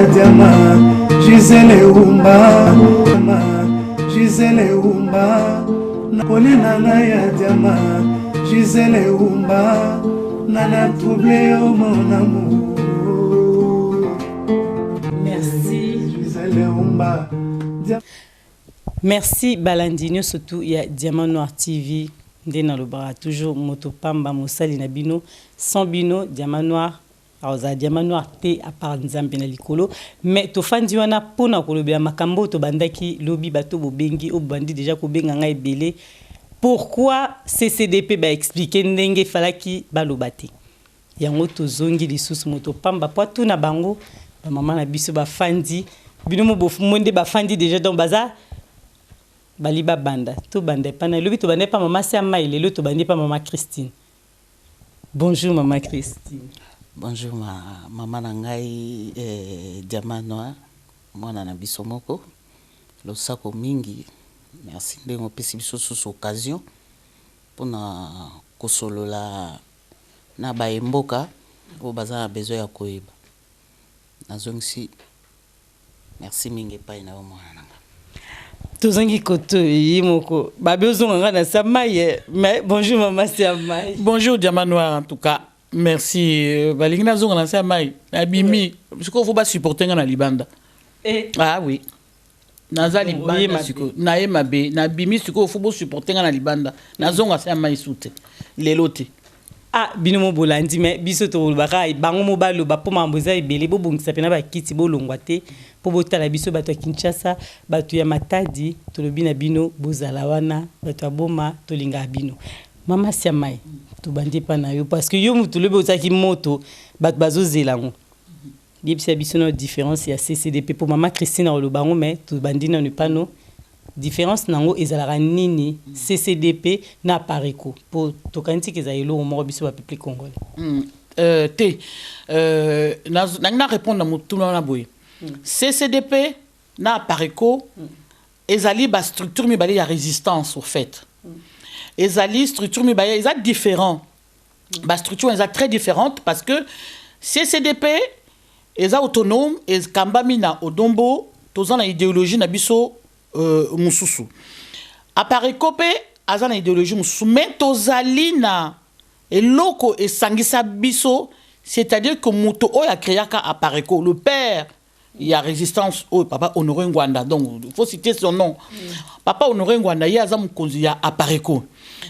Diama Gisele Umba, Gisele Umba, poli na ngai ya diama Gisele Umba, nana trouble yo mon amour. Merci. Gisele Umba. Merci balandi nyonso tu ya Diamant Noir TV. Nde nalobaka toujours, moto pamba mosali na bino. Sans bino, Diamant Noir akozala Diamant Noir te, à part Nzambe na likolo. Mais tofandi wana mpona kolobela makambo oyo tobandaki lobi. Bato bobengi, oyo bobandi déjà kobenga ngai ebele, pourquoi CCDP baexpliquer ndenge efalaki baloba te. Yango tozongi lisusu, moto pamba po atuna bango. Bamama na biso bafandi, bino mo nde bafandi déjà, donc baza bali babanda. Tobanda epai na elobi, tobanda epa mama Sia Mai, lelo tobandi epa mama Christine. Bonjour mama Christine. Bonjour ma mama na ngai, Diamant Noir, mwana na biso moko. Losako mingi, merci ndenge opesi biso susu occasion mpona kosolola na bayemboka oyo baza na besoin ya koyeba. Nazongisi merci mingi epai na yo, mwana na nga. Tozangi koto ye moko babi ozonga ngai na sa mai. Mais bonjour mama Sia Mai. Bonjour Diamant Noir, en tout cas merci. Balingi nazonga na se ya mai, nabimi sikoyo, faut basupporte nga na libanda. Eh. Ah oui, naza Oye libanda mabe. Sikoyo naye mabe, nabimi sikoyo, faut bosupporte nga na libanda. Nazonga se ya mai su te lelo te. Ah, bino mo bolandi, mais biso tolobaka, bango mo baloba mpo makambo eza ebele. Bobongisa mpena bakiti, bolongwa te mpo botala biso. Bato ya Kinshasa, bato ya Matadi, tolobi na bino bozala wana. Bato ya Boma, tolingaka bino. Mama Siamai, tobandi epa na yo parce que yo motu lobi ozalaki moto, bato bazozela yango. Yebisa biso na différence ya CCDP, mpo mama Christine aloba yango, mais tobandi nano epano. Différence nango ezalaka nini, CCDP na Apareco? Mpo tokanisi tika ezala eloko moko, biso bapeuple congolais. Te, nangi na répondre na motuna wana boye. CCDP na Apareco ezali bastructure mibale ya résistance. Au fait, ezali structure mibale eza différent, bastructure eza très différente, parce que CCDP eza autonome, ekambami na Odombo, toza na idéologie na biso mosusu. Apareco mpe aza na idéologie mosusu, mais tozali na eloko esangisa biso, c'est-à-dire que moto oyo acréaka Apareco, le père ya résistance oyo, papa Honoré Ngwanda, donc il faut citer son nom, papa Honoré Ngwanda, ye aza mokonzi ya Apareco.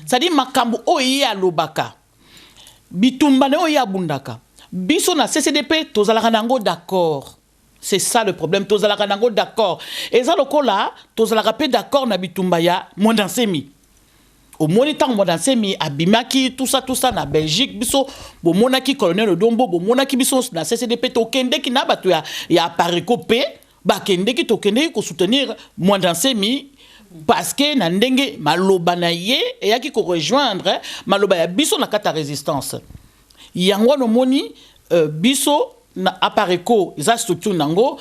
C'est-à-dire makambo oyo ye alobaka, bitumba na oyo ye abundaka, biso na CCDP tozalaka nango d'accord. C'est ça le problème, tozalaka nango d'accord. Eza lokola tozalaka mpe d'accord na bitumba ya Mwanda Nsemi. Omoni ntango Mwanda Nsemi abimaki, tout ça, tout ça, na Belgique, biso bomonaki colonel Odombo, bomonaki biso na CCDP tokendeki na bato ya Apareco mpe bakendeki, tokendeki kosoutenir Mwanda Nsemi, parce que na ndenge maloba na ye eyaki korejoindre maloba ya biso na kati ya résistance. Yango wana omoni, biso na Apareco eza structure nango,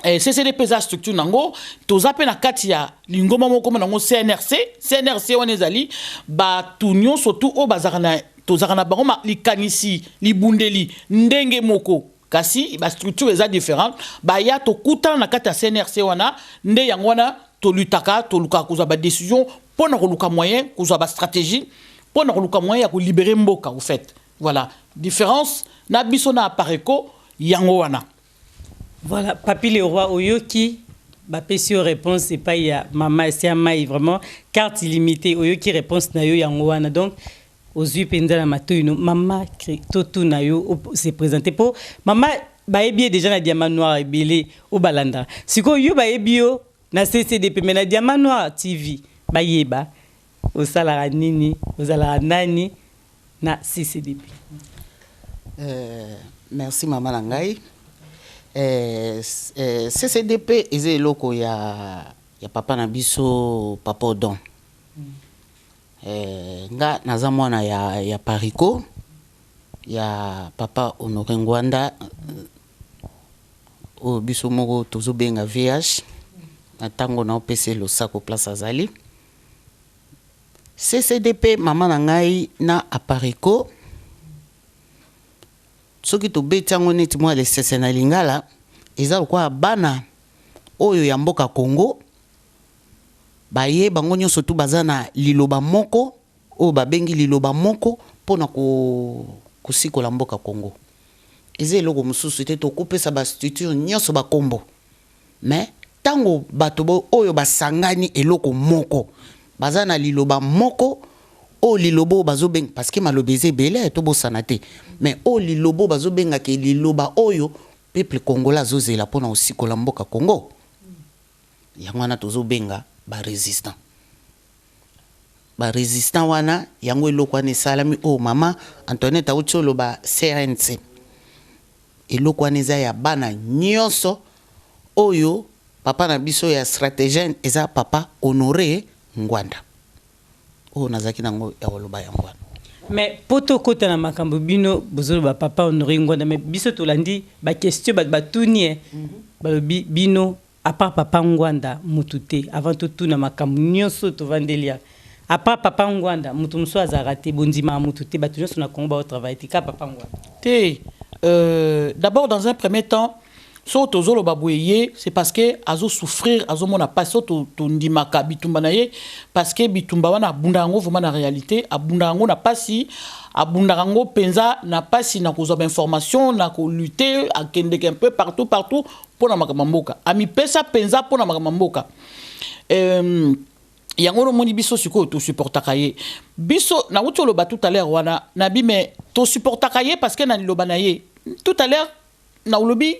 CCDP eza structure nango. Toza mpe na kati ya lingomba moko komona nango CNRC. CNRC wana ezali bato nyonso tu oyo bazalaka na, tozalaka na bango likanisi, libundeli ndenge moko, kasi bastructure eza différente. Baya tokutana na kati ya CNRC wana nde yango wana tolutaka, tolukaka kozwa badécision mpo na koluka moyen, kozwa bastratégie mpo na koluka moyen ya kolibérer mboka. Au fait, voilà différence na biso na Apareco, yango wana. Voilà, Papi le Roi, oyoki bapesi yo réponse epai ya mama Sia Mai. Vraiment, carte illimitée, oyoki réponse na yo, yango wana. Donc ozwi mpenza na matoi no. Mama, totuna yo, se présente, mpo mama bayebi ye déjà na Diamant Noir ebele oyo balandaka. Sikoyo yo bayebi yo na CCDP, mais na Diamant Noir TV bayeba osalaka nini, ozalaka nani na CCDP? Merci mama na ngai. CCDP eza eloko ya papa na biso, papa Odon. Nga naza mwana ya Apareco ya papa Honoré Ngwanda, oyo biso moko tozobenga VH. Na ntango naopesa losako place azali. CCDP, mama na ngai, na Apareco. Soki tobeti yango neti mwa lisese na lingala, eza lokola bana oyo ya mboka Congo baye bango nyonso tu baza na liloba moko oyo babengi liloba moko mpona kosikola mboka Congo. Eza eloko mosusu te, tokopesa bastructure nyonso bakombo, mais ntango bato oyo basangani eloko moko, baza na liloba moko oyo liloba oyo bazobenga, parce que maloba eza ebele, tobosana te, mais oyo liloba oyo bazobengaka liloba oyo peuple congolais azozela mpona kosikola mboka Congo, yango wana tozobenga barésistant. Barésistant wana, yango eloko wana esalami oyo mama Antoinette auti oloba, CRNC. Eloko wana eza ya bana nyonso oyo papa na biso ya stratégien eza papa Honoré Ngbanda. Oyo nazalaki nango ya koloba yango wana. Mais po tokɔta na makambo bino bozoloba papa Honoré Ngbanda, mais biso tolandi baquestion bato batuni e balobi bino à part papa Ngbanda mutu te. Avant totuna makambo nyonso tovandeli ya à part papa Ngbanda, mutu mosusu azalaka te, bondimaka mutu te, bato nyonso na Congo baotravaille te, ka papa Ngbanda? Te, d'abord, dans un premier temps, so tozoloba boye ye, c'est parce que azosouffrir, azomona pasi. So tondimaka bitumba na ye parce que bitumba wana abunda yango vraiment na réalité, abunda yango na pasi, abundaka yango mpenza na pasi, na kozwa bainformation, na kolutter, akendeke un peu partout partout mpo na makambo ya mboka, amipesa mpenza mpo na makambo ya mboka. Yango nomoni biso sikoyo tosupportaka ye. Biso nauti oloba tout à l'heure wana nabi, mais tosupportaka ye parce que na liloba na ye tout à l'heure na olobi,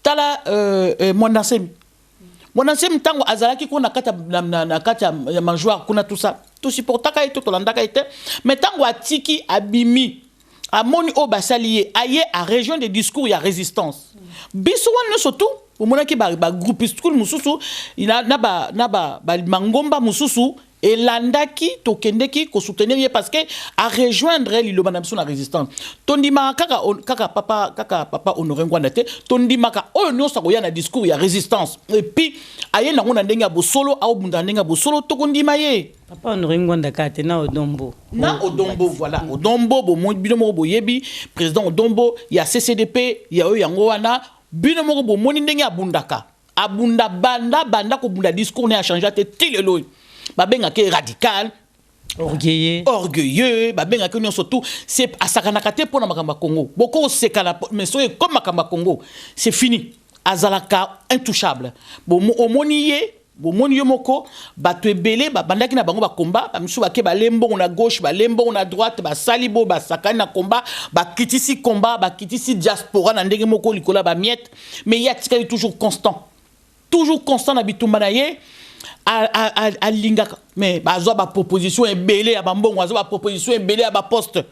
tala Mwanda Nsemi. Mwanda Nsemi ntango azalaki kuna na kati ya mangeoire kuna, tout ça, tosupportaka ye te, tolandaka ye te. Mais ntango atiki, abimi, amoni oyo basali ye, aye arejoindre discours ya résistance. Biso wana nyonso tu omonaki bagroupuscule mosusu na mangomba mosusu elandaki, tokendeki kosoutenir ye parce que arejoindre liloba na biso na résistance. Tondimaka kaka papa Honoré Ngbanda te, tondimaka oyo nyonso akoya na discours ya résistance et puis aye nango na ndenge ya bosolo, aobunda na ndenge ya bosolo, tokondima ye. Papa Honoré Ngbanda kaka te, na Odon Mbo. Na Odon Mbo, voilà, Odon Mbo. Bomoi bino moko boyebi président Odon Mbo ya CCDP ya oyo, yango wana bino moko bomoni ndenge abundaka, abunda banda banda kobunda, discours na ye achange te ti lelo. Oyo babengaka ye radical, orgueilleux. Orgueilleux, babengaki nyonso tout. C'est asakanaka te mpo na makambo ya Congo. Boko osekana, mais soki ekomi makambo ya Congo, c'est fini, azalaka intouchable. Omoni ye, bomoni yo moko, bato ebele babandaki na bango bakomba, bamisusu bake balembongo na gauche, balembongo na droite, basali bo basakani na komba, bakitisi komba, bakitisi diaspora na ndenge moko likolo ya bamiete, mais ye atikali toujours constant, toujours constant na bitumba na ye. Alingaka, mais bazwa baproposition ebele ya bambongo, azwa baproposition ebele ya baposte,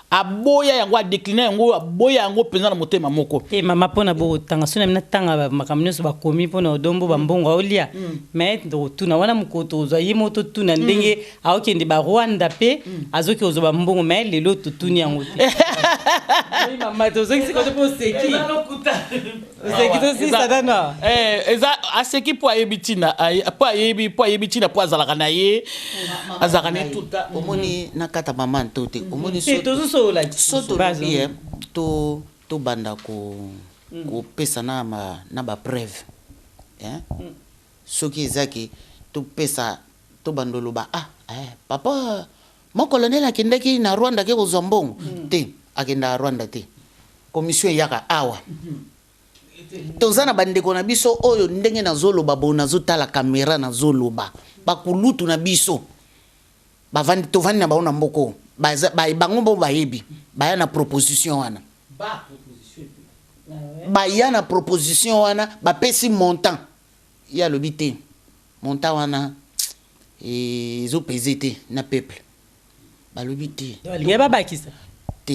aboya yango, adécline yango, aboya yango mpenza na motema moko. Te mama, mpona botanga so na mina tanga makambo nyonso bakomi mpona Odon Mbo, bambongo aolia, mais totuna wana mokolo tozwa ye mo, totuna ndenge aokende barwanda mpe azoki kozwa bambongo, mais lelo totuni yango te. Mama, tozokisi kote mpo oseki, oseki, tosisa nano. Eza aseki mpo ayebi ntina, mpo ayebi ntina, mpo azalaka na ye, azalaka na ye tuta. Omoni na kata mama nto te, omoni. Tozosolola. So tolobi ye to tobanda kopesa na bapreuve, soki ezaki topesa, tobanda oloba: "Ah papa mo colonel akendaki na Rwanda ake kozwa mbongo." Te, akendaka Rwanda te. Commission eyaka awa, toza na bandeko na biso oyo ndenge nazoloba boye, nazotala kamera, nazoloba, bakulutu na biso bavandi, tovandi na bango na mboka oyo, bango mbo bayebi, baya na proposition wana, baya na proposition wana, bapesi montant, ye alobi te, montant wana ezopese te na peuple. Balobi te. Balingi babakisa. Te,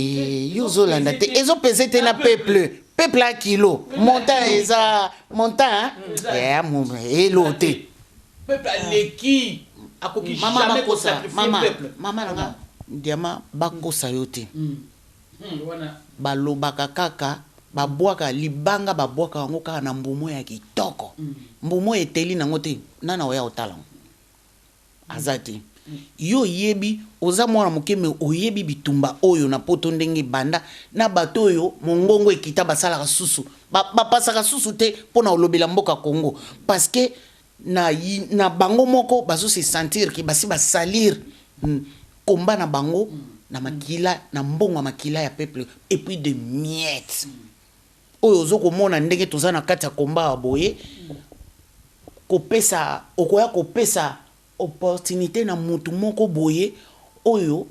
yo ozolanda te, ezopese te na peuple, peuple akilo montant eza montant elo te. Peuple aleki, akoki jamais kosacrifier peuple. Mama nanga Diama, bakosa yo te. Balobaka kaka, babwaka libanga, babwaka yango kaka na mbumo ya kitoko, mbumo eteli nango te, nana oya kotala yango aza te. Yo oyebi, oza mwana moke, me oyebi bitumba oyo na Poto ndenge ebanda na bato oyo mongongo ekita, basalaka susu, bapasaka susu te mpo na kolobela mboka Congo, parce que na bango moko bazo se sentir ke basi basalir komba na bango na makila, na mbongo ya makila ya peuple, et puis de miettes oyo ozo komona ndenge toza na kati ya komba ya boye. Kopesa, okoya kopesa opportunité na mutu moko boye oyo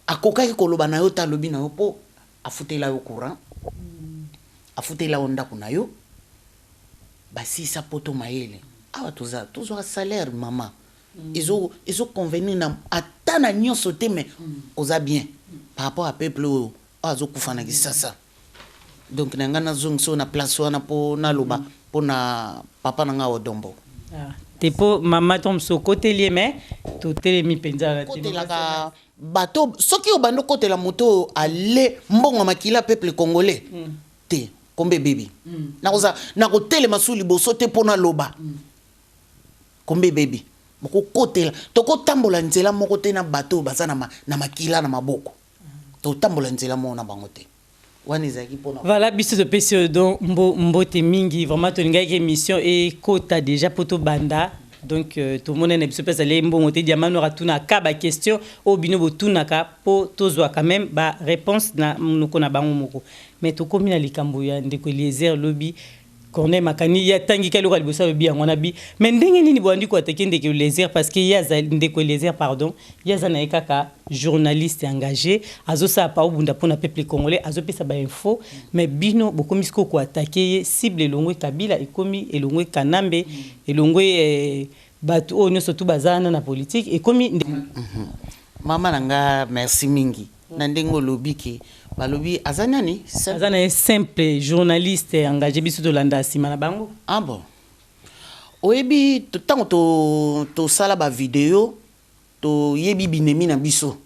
akokaki koloba na yo te, alobi na yo mpo afutela yo courant, afutela yo ndako na yo, basisa poto mayele. Awa toza, tozwaka salaire, mama, ezo convenir na ata na nyonso te, mais oza bien par rapport à peuple oyo azokufa na Kisasa. Donc na ngai nazongisa oyo na place wana mpo naloba mpo na papa na ngai Odombo. Ah, te, mpo mama to mosu okoteli ye, mais totelemi mpenza na te. Kotelaka bato, soki obandi okotela moto oyo ale mbongo ya makila peuple congolais te, kombe ebebi. Nakoza nakotelema su liboso te mpo naloba kombe ebebi. Bokokotela, tokotambola nzela moko te na bato oyo baza na makila na maboko. Totambola nzela moko na bango te. Wana ezalaki mpona Voilà, biso topesi oyo donc mbote mingi. Vraiment, tolingaki émission ekota déjà mpo tobanda. Donc tomoni na biso mpe azali mbongo te. Diamant Noir atunaka baquestion oyo bino botunaka mpo tozwa quand même baréponse na monoko na bango moko. Mais tokómi na likambo ya ndeko Eliezer. Lobi Corneille Makani ye atangika eloko ya liboso, alobi yango wana bi. Mais ndenge nini boandi koattaquer ndeko Eliezer? Parce que ye azali, ndeko Eliezer, pardon, ye aza na ye kaka journaliste engagé, azosala pa obunda mpona peuple congolais, azopesa bainfo. Mais bino bokomi sikoyo koattaquer ye, cible elongwe Kabila, ekomi elongwe Kanambe, elongwe bato oyo nyonso tu baza wana na politique, ekomi Mama na nga, merci mingi na ndenge olobi ke balobi aza nani? Aza na ye simple journaliste engagé, biso tolanda nsima na bango. Ah bon, oyebi, ntango tosala bavideo, toyebi binemi na biso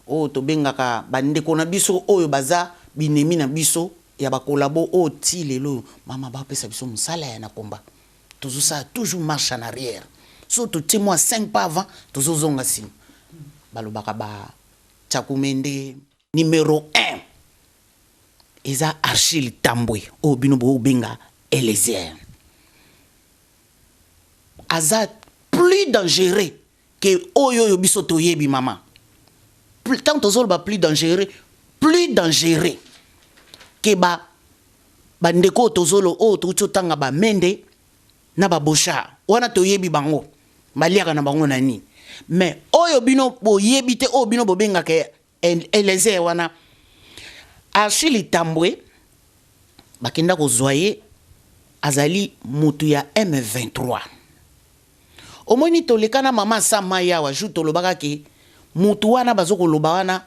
oyo tobengaka bandeko na biso oyo baza binemi na biso ya bakolabo oyo ti lelo oyo, mama, bapesa biso mosala ya na komba, tozosala toujours marche en arrière. So totie mwa 5 pas avant, tozozonga nsima. Balobaka ba Tyakumende numéro 1 eza Achille Tambwe oyo bino bobenga Eliezer. Aza plus dangereux ke oyo biso toyebi, mama. Tant tozoloba plus dangereux, plus dangereux ke ba bandeko oyo tozolo oyo touti otanga, bamende na babochard wana, toyebi bango baliaka na bango na nini. Mais oyo bino boyebi te, oyo bino bobengaka Eliezer wana, Achille Tambwe, bakenda kozwa ye, azali motu ya M23. Omoni, toleka na mama Sama yawa jour tolobaka ke motu wana bazo koloba wana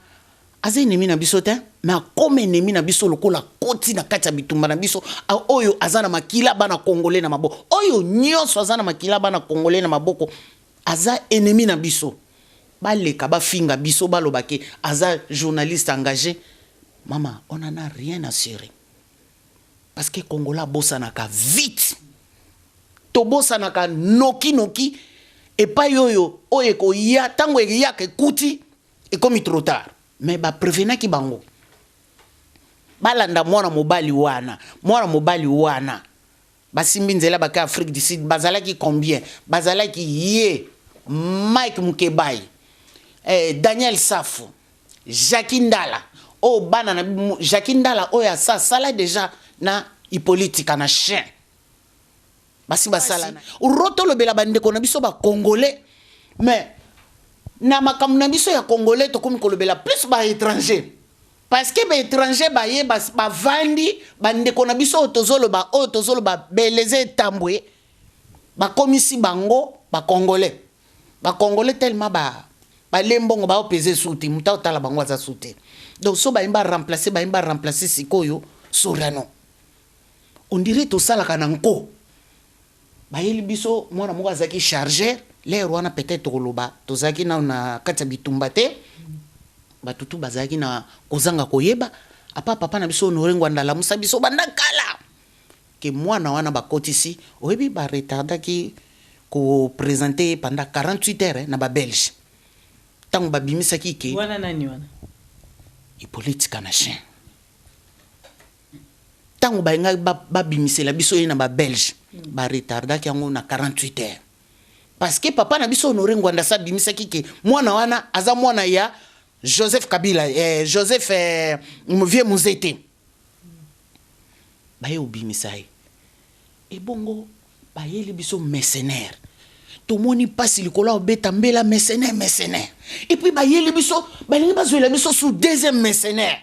aza ennemi na biso te, mais akoma ennemi na biso lokola akoti na kati ya bitumba na biso. Oyo aza na makila bana congolais na maboko, oyo nyonso aza na makila bana congolais na maboko, aza ennemi na biso. Baleka bafinga biso, baloba ke aza journaliste engagé, mama, on en a rien à cirer, parce que Congolais abosanaka vite, tobosanaka noki noki. Epai oyo oyo ekoya, ntango eyaka ekuti ekomi trop tard. Mais baprévenaki bango, balanda mwana mobali wana. Mwana mobali wana basimbi nzela, bake Afrique du Sud. Bazalaki combien? Bazalaki ye, Mike Mukebai, Daniel Safu, Jacki Ndala, oyo bana na Jacki Ndala oyo asala déjà na Hippolyte na chien, basi basala ro. Tolobela bandeko na biso bacongolais, mais na makambo na biso ya congolais tokomi kolobela plus baétranger, parce que baétranger baye bavandi. Bandeko na biso oyo tozoloba beleze etambwe, bakomisi bango bacongolais. Bacongolais tellement balie mbongo, baopese su te, moto aotala bango aza su te. Donc so bayimba remplace, bayimba remplace sikoyo Sorano, on dirait tosalaka na nko. Bayeli biso mwana moko azalaki chargeur lere wana. Peut-être tokoloba tozalaki nano na kati ya bitumba te, bato tu bazalaki na kozanga koyeba apa. Papa na biso Honore Ngwanda alamusa biso banda kala ke mwana wana bakotisi. Oyebi, baretardaki koprésenter pendant 48 heures na babelge. Ntango babimisaki ke Wana nani wana? Hippolyte Kanachien. Ntango balingaki babimisela biso ye na Babelge, baretardaki yango na 48 heures, parce que papa na biso Honoré Ngbanda sa abimisaki ke mwana wana aza mwana ya Joseph Kabila, Joseph, vieux Mzee te. Baye obimisa ye, ebongo bayeli biso mercenaire. Tomoni mpasi likolo ya obeta mbela mercenaire, mercenaire. Et puis bayeli biso, balingi bazwela biso su deuxième mercenaire,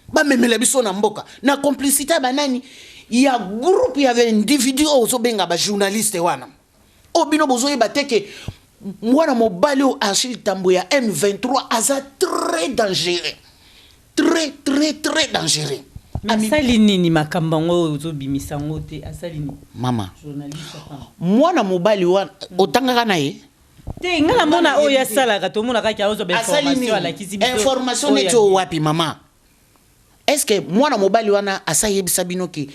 bamemela biso na mboka na complicité ya banani, ya groupe ya baindividu oyo ozobenga bajournaliste wana, oyo bino bozoyeba te ke mwana mobali oyo Achille Tambo ya M23 aza très dangereux, très très très dangereux. Asali nini? Makambo yango oyo ozobimisa yango te, asali nini? Mama. Journaliste apamba. Mwana mobali wana otangaka na ye. Te, nga namona oyo asalaka, tomona kaka azwa Asali bainformation. nini? Alakisi biso Information oyo. Neti oyo wapi, mama? Est ce que mwana mobali wana asa yebisa bino ke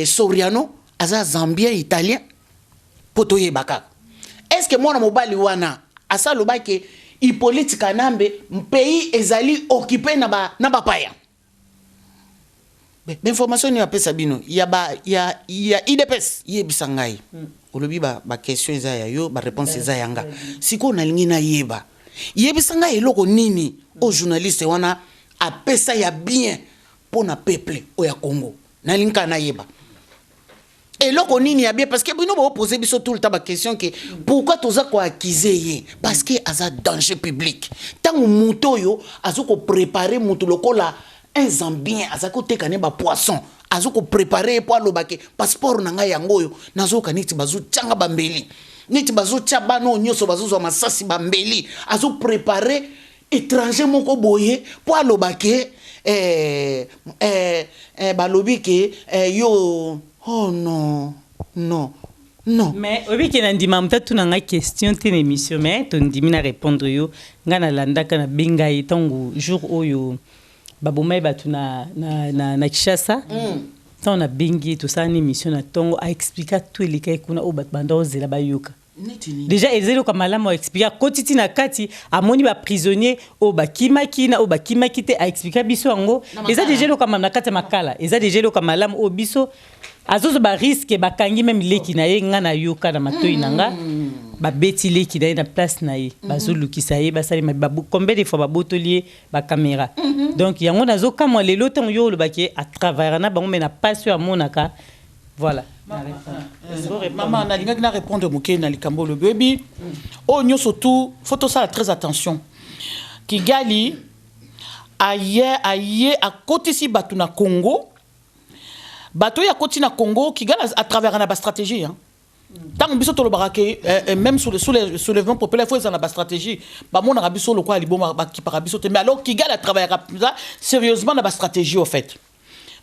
Soriano aza Zambien italien, mpo toyeba kaka? Est ce que mwana mobali wana asa aloba ke Hippolyte Kanambe, pays ezali occupé na bapaya? Bainformation nini apesa bino ya, ba, ya UDPS? Yebisa ngai. Olobi baquestion eza ya yo, baréponse eza ya nga. Sikoyo nalingi nayeba, yebisa ngai eloko nini oyo journaliste wana apesa ya bien mpo na peuple oyo ya Congo. Nalingi kaka nayeba eloko nini ya bien, parce que bino boopose biso tout le temps baquestion ke pourquoi toza koaccuser ye, parce que aza danger public. Ntango moto oyo aza koprépare moto lokola un Zambien aza koteka ne bapoisson, aza koprépare ye mpo aloba ke passeport na ngai yango oyo, nazoyoka neti bazotianga bambeli, neti bazotia bana oyo nyonso bazozwa masasi bambeli. Azoprépare étranger moko boye mpo aloba ke balobi ke yo, oh non, non, non. Mais oyebi ke na ndima moto atuna ngai question te na émission, mais tondimi na répondre yo. Ngai nalandaka, nabenga ye ntango jour oyo baboma ye bato na Kinshasa. Ntango nabengi ye, tosala na émission na ntongo, aexplika tout eleka ye kuna oyo bato banda ozela bayoka. Neti nini? Déjà eza eloko ya malamu. Aexplika, akoti ti na kati, amoni baprisonnier oyo bakimaki na oyo bakimaki te, aexplika biso yango. Eza déjà eloko ya malamu na kati ya Makala. Eza déjà eloko ya malamu oyo biso azozwa barisque. Bakangi même leki na ye. Nga nayoka na matoi na nga, babeti leki na ye na place na ye, bazolukisa ye, basalema combien de fois, babotoli ye bacaméra. Donc yango nazokamwa lelo ntango yo olobaki atravaillera na bango, mais na pasi oyo amonaka, voilà. Mama, nalingaki na répondre moke na likambo olobi. Oyebi, oyo nyonso tu faut tosala très attention. Kigali aye akotisi bato na Congo. Bato oyo akoti na Congo, Kigali atravaillera na bastratégie, hein. Ntango biso tolobaka ke même sous les soulèvement populaire faut ezala na bastratégie, bamonaka biso lokola liboma, bakipaka biso te. Mais alors Kigali atravaillaka mpenza sérieusement na bastratégie. Au fait,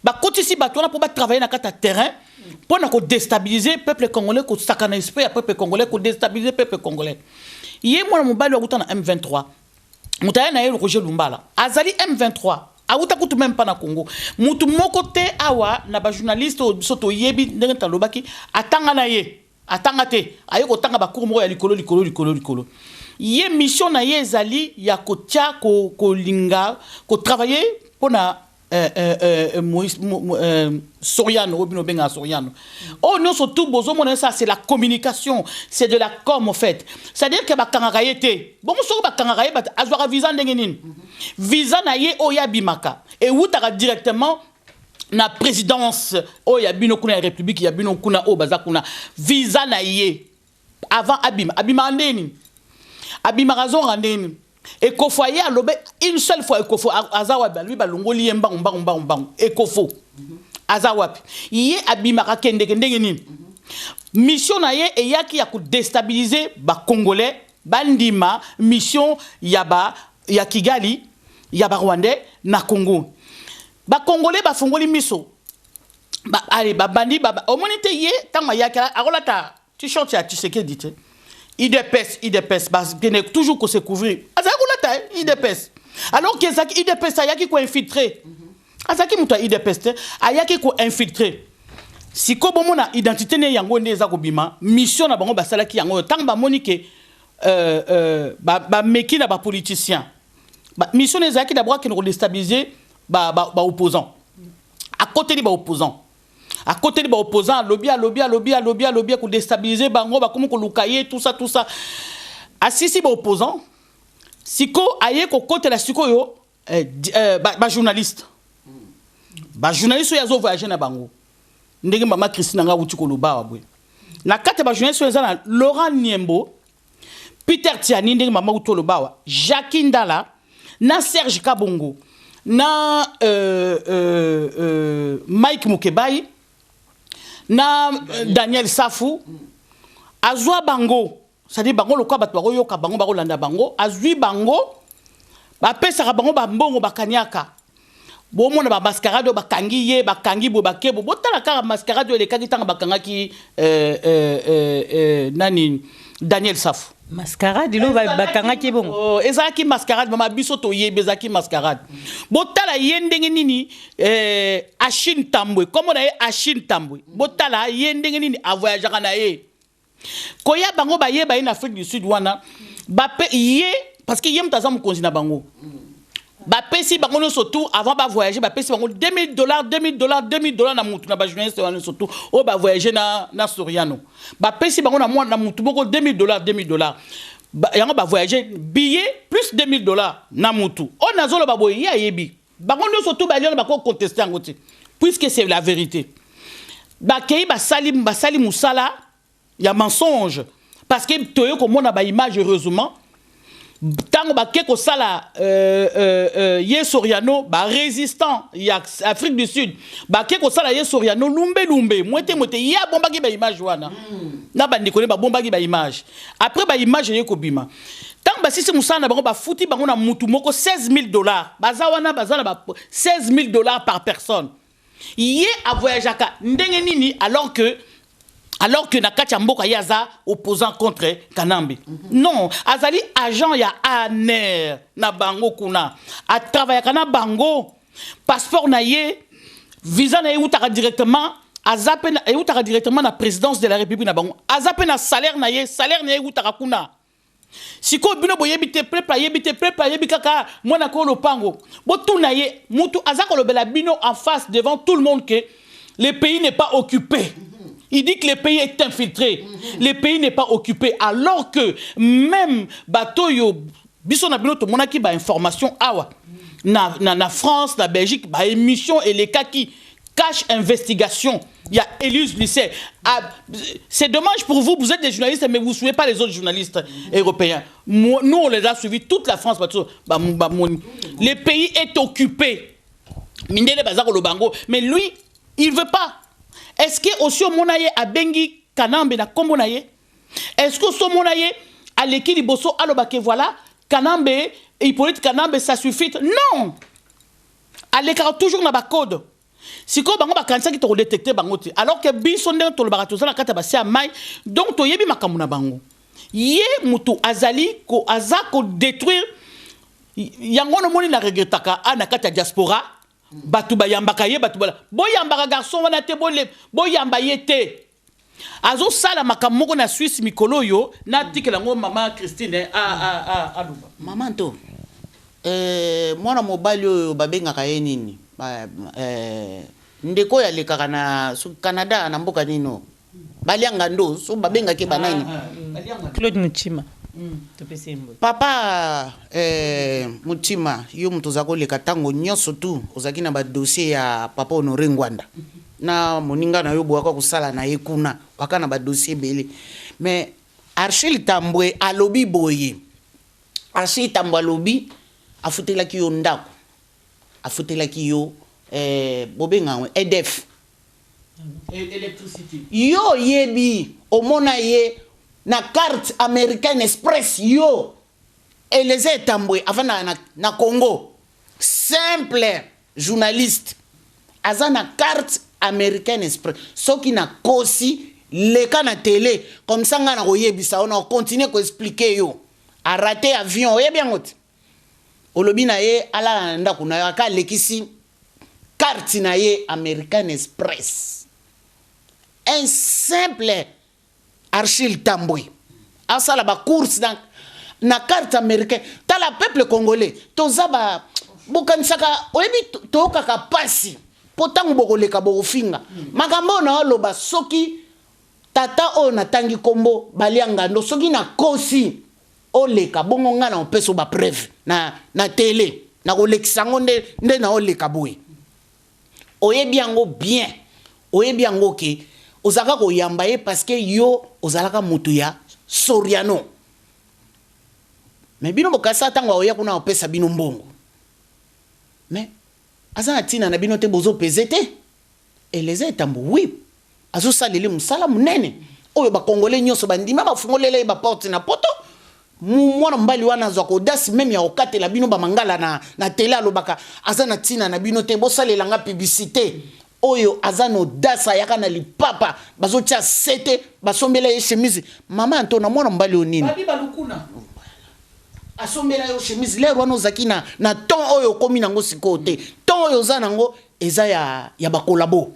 bakotisi bato wana mpo batravaille na kati ya terrain mpo na kodéstabiliser peuple congolais, kosaka na esprit ya peuple congolais, kodéstabiliser peuple congolais. Ye mwana mobali akuta na M23, moto aya na ye Roger Lumbala azali M23, awuta kutu même mpa na Congo. Mutu moko te awa na bajournaliste oyo biso toyebi ndenge talobaki atanga na ye, atanga te, aye kotanga bacours moko ya likolo likolo likolo likolo. Ye mission na ye ezali ya kotia kolinga kotravaille mpona Moïse, Soriano, oyo bino obengaka Soriano, oyo nyonso tout bozomona, ça c'est la communication, c'est de la com en fait. C'est-à-dire que bakangaka ye te. Bongo soki bakangaka ye, azwaka visa ndenge nini? Visa na ye oyo abimaka ewutaka directement na présidence oyo ya bino kuna, ya république ya bino kuna, oyo baza kuna. Visa na ye avant abima, abimaka ndenge nini? Abimaka, azongaka ndenge nini? Ekofo aye alobe une seule fois, Ekofo aza wapi? Alobi balongoli ye mbangu mbangu mbangu mbangu. Ekofo aza wapi? Ye abimaka kendeke ndenge nini? Mission na ye eyaki ya kodéstabiliser Bacongolais, bandima mission ya Kigali, ya Barwandais na Congo. Bacongolais bafongoli miso ale babandi omoni te. Ye ntango ayaki, akolata t-shirt ya Tshisekedi te. UDPS, UDPS, bakende toujours kose couvrir. Azalaki kolata UDPS alors ke ezalaki UDPS. Ayaki koinfiltre, azalaki moto ya UDPS te, ayaki koinfiltre. Sikoyo bomona identité ne yango nde eza kobima. Mission na bango basalaki yango oyo ntango bamoni ke euh, bameki na bapoliticien. Mission na ezalaki d'abord akende kodéstabiliser baopposant. Akoteli baopposant, akoteli baopposant, alobi, alobi, alobi, alobi, alobi, akodéstabiliser bango, bakomi koluka ye, tout ça, tout ça. Asisi baopposant, siko aye kokotela sikoyo bajournaliste, bajournaliste oyo azovoyage na bango, ndenge mama Christine nga awuti koloba awa boye. Na kati ya bajournaliste oyo eza na Laurent Niembo, Peter Tiani, ndenge mama wuti oloba awa, Jacques Ndala na Serge Kabongo na Mike Mukebai na Daniel Safu. Azwa bango, c'est-à-dire bango lokola bato bakoyoka bango, bakolanda bango. Azwi bango, bapesaka bango bambongo, bakaniaka. Bomona bamascarade oyo bakangi ye, bakangi boye, bakebo. Botala kaka mascarade oyo elekaki ntango bakangaki nani, Daniel Safu. Mascarade elo bakangaki bongo? Oh, ezalaki mascarade, mama. Biso toyebi ezalaki mascarade. Botala ye ndenge nini, Achine Tambwe, kombo na ye Achine Tambwe. Botala ye ndenge nini avoyageaka na ye, koya bango bayeba ye na Afrique du Sud wana. Bape ye, parce que ye moto aza mokonzi na bango. Bapesi bango nyonso tout avant bavoyage, bapesi bango 2000 dollars, 2000 dollars, 2000 dollars na mutu, na bajournaliste wana nyonso tout oyo bavoyage na Soriano. Bapesi bango na mwana na mutu moko 2000 dollars, 2000 dollars. Yango bavoyage, billet plus 2000 dollars na mutu. Oyo nazoloba boye, ye ayebi bango nyonso tout bali wana, bakoconteste yango te puisque c'est la vérité. Bakei, basali, basali mosala ya mensonge, parce que toye komona baimage. Heureusement, ntango bake kosala ye Soriano, barésistant ya Afrique du Sud bake kosala ye Soriano lumbelumbe, mwete mwete, ye abombaki baimage wana na bandeko ne, babombaki baimage. Après baimage eye kobima ntango basisi mosala na bango, bafuti bango na mutu moko 16 000 dollars. Baza wana, baza na ba 16 000 dollars par personne. Ye avoyageaka ndenge nini alors que na kati ya mboka ye aza opposant contre Kanambe? Non, azali agent ya ANR na bango kuna, atravaillaka na bango. Passeport na ye, visa na ye eutaka directement, aza mpe eutaka directement na présidence de la République na bango. Aza mpe na salaire na ye, salaire na ye eutaka kuna. Sikoyo bino boyebi te, peuple ayebi te. Peuple ayebi kaka mwana ko lopango. Botuna ye, mutu aza kolobela bino en face devant tout le monde que le pays n'est pas occupé. Il dit que le pays est infiltré. Le pays n'est pas occupé. Alors que même bato oyo biso na bino tomonaki ba information awa na France, na Belgique, ba émission elekaki, Cache Investigation. Il y a Élise Lucet. Ah, c'est dommage pour vous, vous êtes des journalistes, mais vous ne suivez pas les autres journalistes européens. Moi, nous, on les a suivis, toute la France. Le pays est occupé. Mindele baza koloba yango. Mais lui, il ne veut pas. Est-ce que aussi omona ye abengi Kanambe na kombo na ye? Est-ce que osi omona ye aleki liboso aloba ke voilà, Kanambe, Hippolyte Kanambe, ça suffit? Non, alekaka toujours na bacode. Sikoyo bango bakanisaki tokodétecte bango te, alors que biso, ndenge tolobaka, toza na kati ya base ya mai, donc toyebi makambo na bango. Ye moto azali ko, aza kodétruire yango. Nomoni na regretaka a na kati ya diaspora, bato bayambaka ye, bato bala boyambaka garçon wana te, boyamba ye te. Azosala makambo moko na Suisse mikolo oyo. Natikela yango mama Christine aloba. Mama nto, mwana mobali oyo babengaka ye nini, ndeko oyo alekaka na so, Canada, na mboka nini oyo balianga ndo so babengaki banani? Claude Mutima, topesi ye mbote. Papa Mutima, yo moto oza koleka ntango nyonso tu, ozalaki na badossier ya papa Honore Ngwanda na moninga na yo boyaka kosala na ye kuna, waka na badossier ebele. Mais Archil Tambwe alobi boye, Archil Tambwe alobi afutelaki yo ndako, afutelaki yo bobenga yango EDF. Électricité. Yo oyebi, omona ye na carte American Express. Yo Eleze Tambwe avandaka na Congo, simple journaliste, aza na carte American Express. Soki nakosi, leka na télé comme ça ngai na koyebisa yo, na kocontinue koexpliquer yo. Arate avion, oyebi yango te. Olobi na ye alala na ndako na yo, aka alekisi carte na ye American Express. Un simple Archil Tambwe. Asala ba course na, na carte américain. Tala peuple congolais, toza ba bokanisaka, oyebi, toyokaka pasi mpo ntango bokoleka bokofinga makambo oyo naoloba. Soki tata oyo natangi nkombo balia ngando, soki nakosi, oleka bongo, ngai na opesa bapreuve na tele, nakolekisa yango nde, nde naoleka boye. Oyebi yango bien, oyebi yango ke ozalaka koyamba ye parce que yo ozalaka motu ya Soriano. Mais bino bokasa ntango aoya kuna opesa bino mbongo, mais aza na ntina na bino te, bozopeze te. Eliezer Tambo, oui, azosalela mosala monene oyo bakongole nyonso bandima, bafungolela ye baporte na Poto. Mwana mobali wana azwaka audace même ya kokatela bino bamangala na tele, alobaka aza na ntina na bino te, bosalelanga publicité. Oyo aza na audace, ayaka na lipapa, bazotia sete, basombela ye chemise. Mama Antona, mwana mobali oyo nini? Babi Balukuna. Asombela yo chemise lere wana ozalaki na ton oyo okomi nango sikoyo te. Ton oyo oza nango eza ya bakolabo.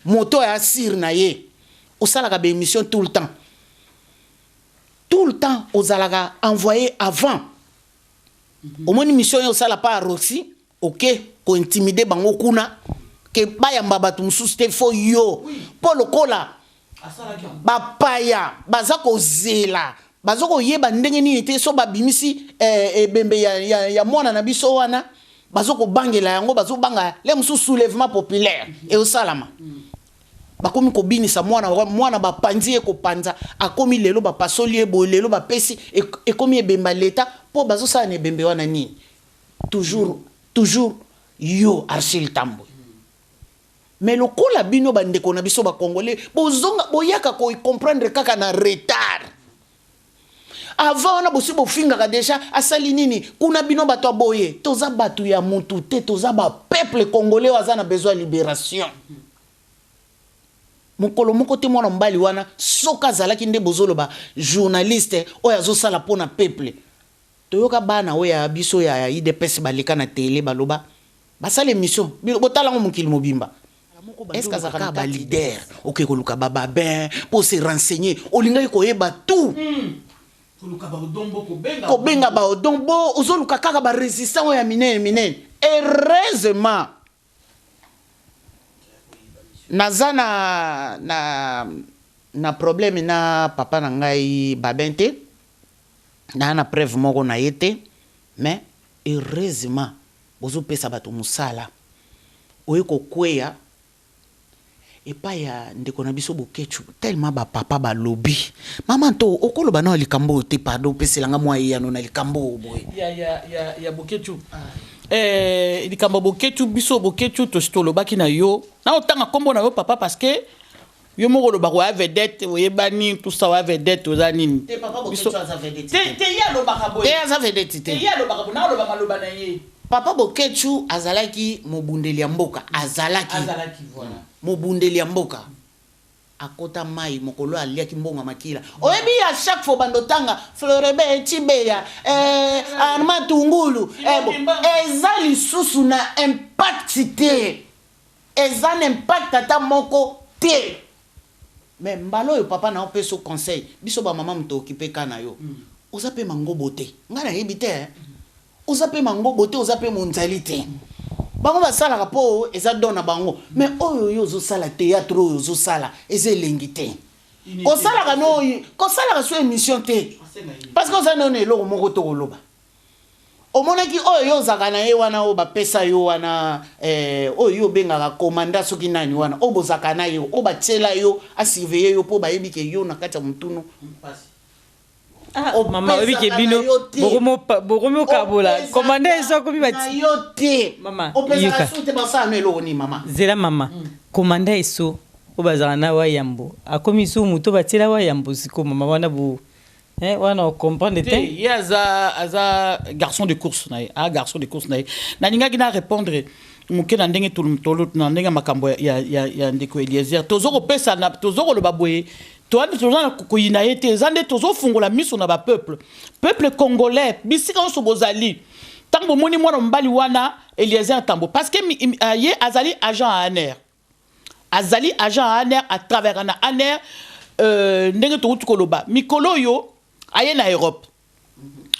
Moto ya asire na ye, osalaka baémission tout le temps, tout le temps, ozalaka envoyé avant. Omoni mission oyo osala pa Roxy, oke kointimider bango kuna ke bayamba bato mosusu te, fo yo, mpo lokola bapaya baza kozela, baza koyeba ndenge nini te. So babimisi ebembe ya mwana na biso wana, baza kobangela yango, bazobanga le mosusu soulèvement populaire eosalama. Bakomi kobinisa mwana, mwana bapanzi ye kopanza, akomi lelo bapasoli ye boye, lelo bapesi ekomi ebemba leta. Mpo bazosala na ebembe wana nini? Toujours, toujours yo Archil Tambwe. Mais lokola bino bandeko na biso bacongolais bozonga, boyaka kocomprendre kaka na retard. Avant wana bosi bofingaka déjà asali nini kuna. Bino bato ya boye, toza bato ya mutu te, toza bapeuple congolais oyo aza na besoin ya libération. Mokolo moko te mwana mobali wana, soki azalaki nde bozoloba journaliste oyo azosala mpo na peuple, toyoka bana oyo ya biso ya UDPS baleka na tele, baloba, basala émission, botala yango mokili mobimba. Est ce que azalaka na baleader? Oke koluka bababin mpo se renseigner, olingaki koyeba tout. Kobenga baodon bo, ozoluka kaka barésistant oyo ya minene minene. Heureusement naza na problème na papa na ngai Babin te, naa na preuve moko na ye te. Mais heureusement bozopesa bato mosala oye kokweya epai ya ndeko na biso Bokecu. Tellement bapapa balobi, mama to okoloba na likambo oyo te, pardon, opeselanga mwa eyano na likambo oyo boye. Ya Bokecu, likambo ya Bokecu, biso Bokecu tosi tolobaki na yo na otanga nkombo na yo papa, parce que yo moko olobaka oya vedette, oyebani tout ça, oya vedette, oza nini. Te, papa Bokecu aza vedette. Te, te, ye alobaka boye. Te, aza vedette te. Ye alobaka boye, na oloba maloba na ye. Papa Bokecu azalaki mobundeli ya mboka, azalaki. Azalaki, voilà. Mobundeli ya mboka, akota mai mokolo aliaki mbongo ya makila. Oyebi, ya chaque fois bando tanga Florebe Cibeya, Armand Tungulu, eza lisusu na impact te, eza na impact ata moko te. Mais mbala oyo papa na opesa conseil, biso bamama moto okipe ka na yo. Oza mpe mangobo te, ngai nayebi te, eh. Oza mpe mangobo te, oza mpe monzali te. Bango basalaka mpo eza don na bango. Mais oyo yo ozosala, théâtre oyo ozosala eza elengi te. Kosalaka no, kosalaka so émission te, parce que oza nano eloko moko to koloba. Omonaki oyo yo ozalaka na ye wana, oyo bapesa yo wana, oyo yo obengaka komanda soki nani wana, oyo bozalaka na ye, oyo batiela yo asurveille yo, mpo bayebi ke yo na kati ya motunu. Ah, mama, oyebi ke bino bokomi okabola komanda ezo akomi. Na yo te. Mama, opesaka su te, basala no eloko nini, mama? Zela mama, komanda eso oyo bazalaka na Wayambo akomi su moto batiela Wayambo siko. Mama wana bo wana ocomprendre te. Ye aza garçon de course na ye, a garçon de course na ye. Nalingaki na répondre moke na ndenge na ndenge ya makambo ya ndeko Eliezer. Tozo kopesa, tozo koloba boye, toza na koyina ye te, eza nde tozofungola miso na bapeuple, peuple congolais bisika nyonso bozali. Ntango bomoni mwana mobali wana Eliezer Tambo, parce que ye azali agent ya ANR, azali agent ya ANR, à travers na ANR, ndenge tokuti koloba mikolo oyo. Aye na Europe,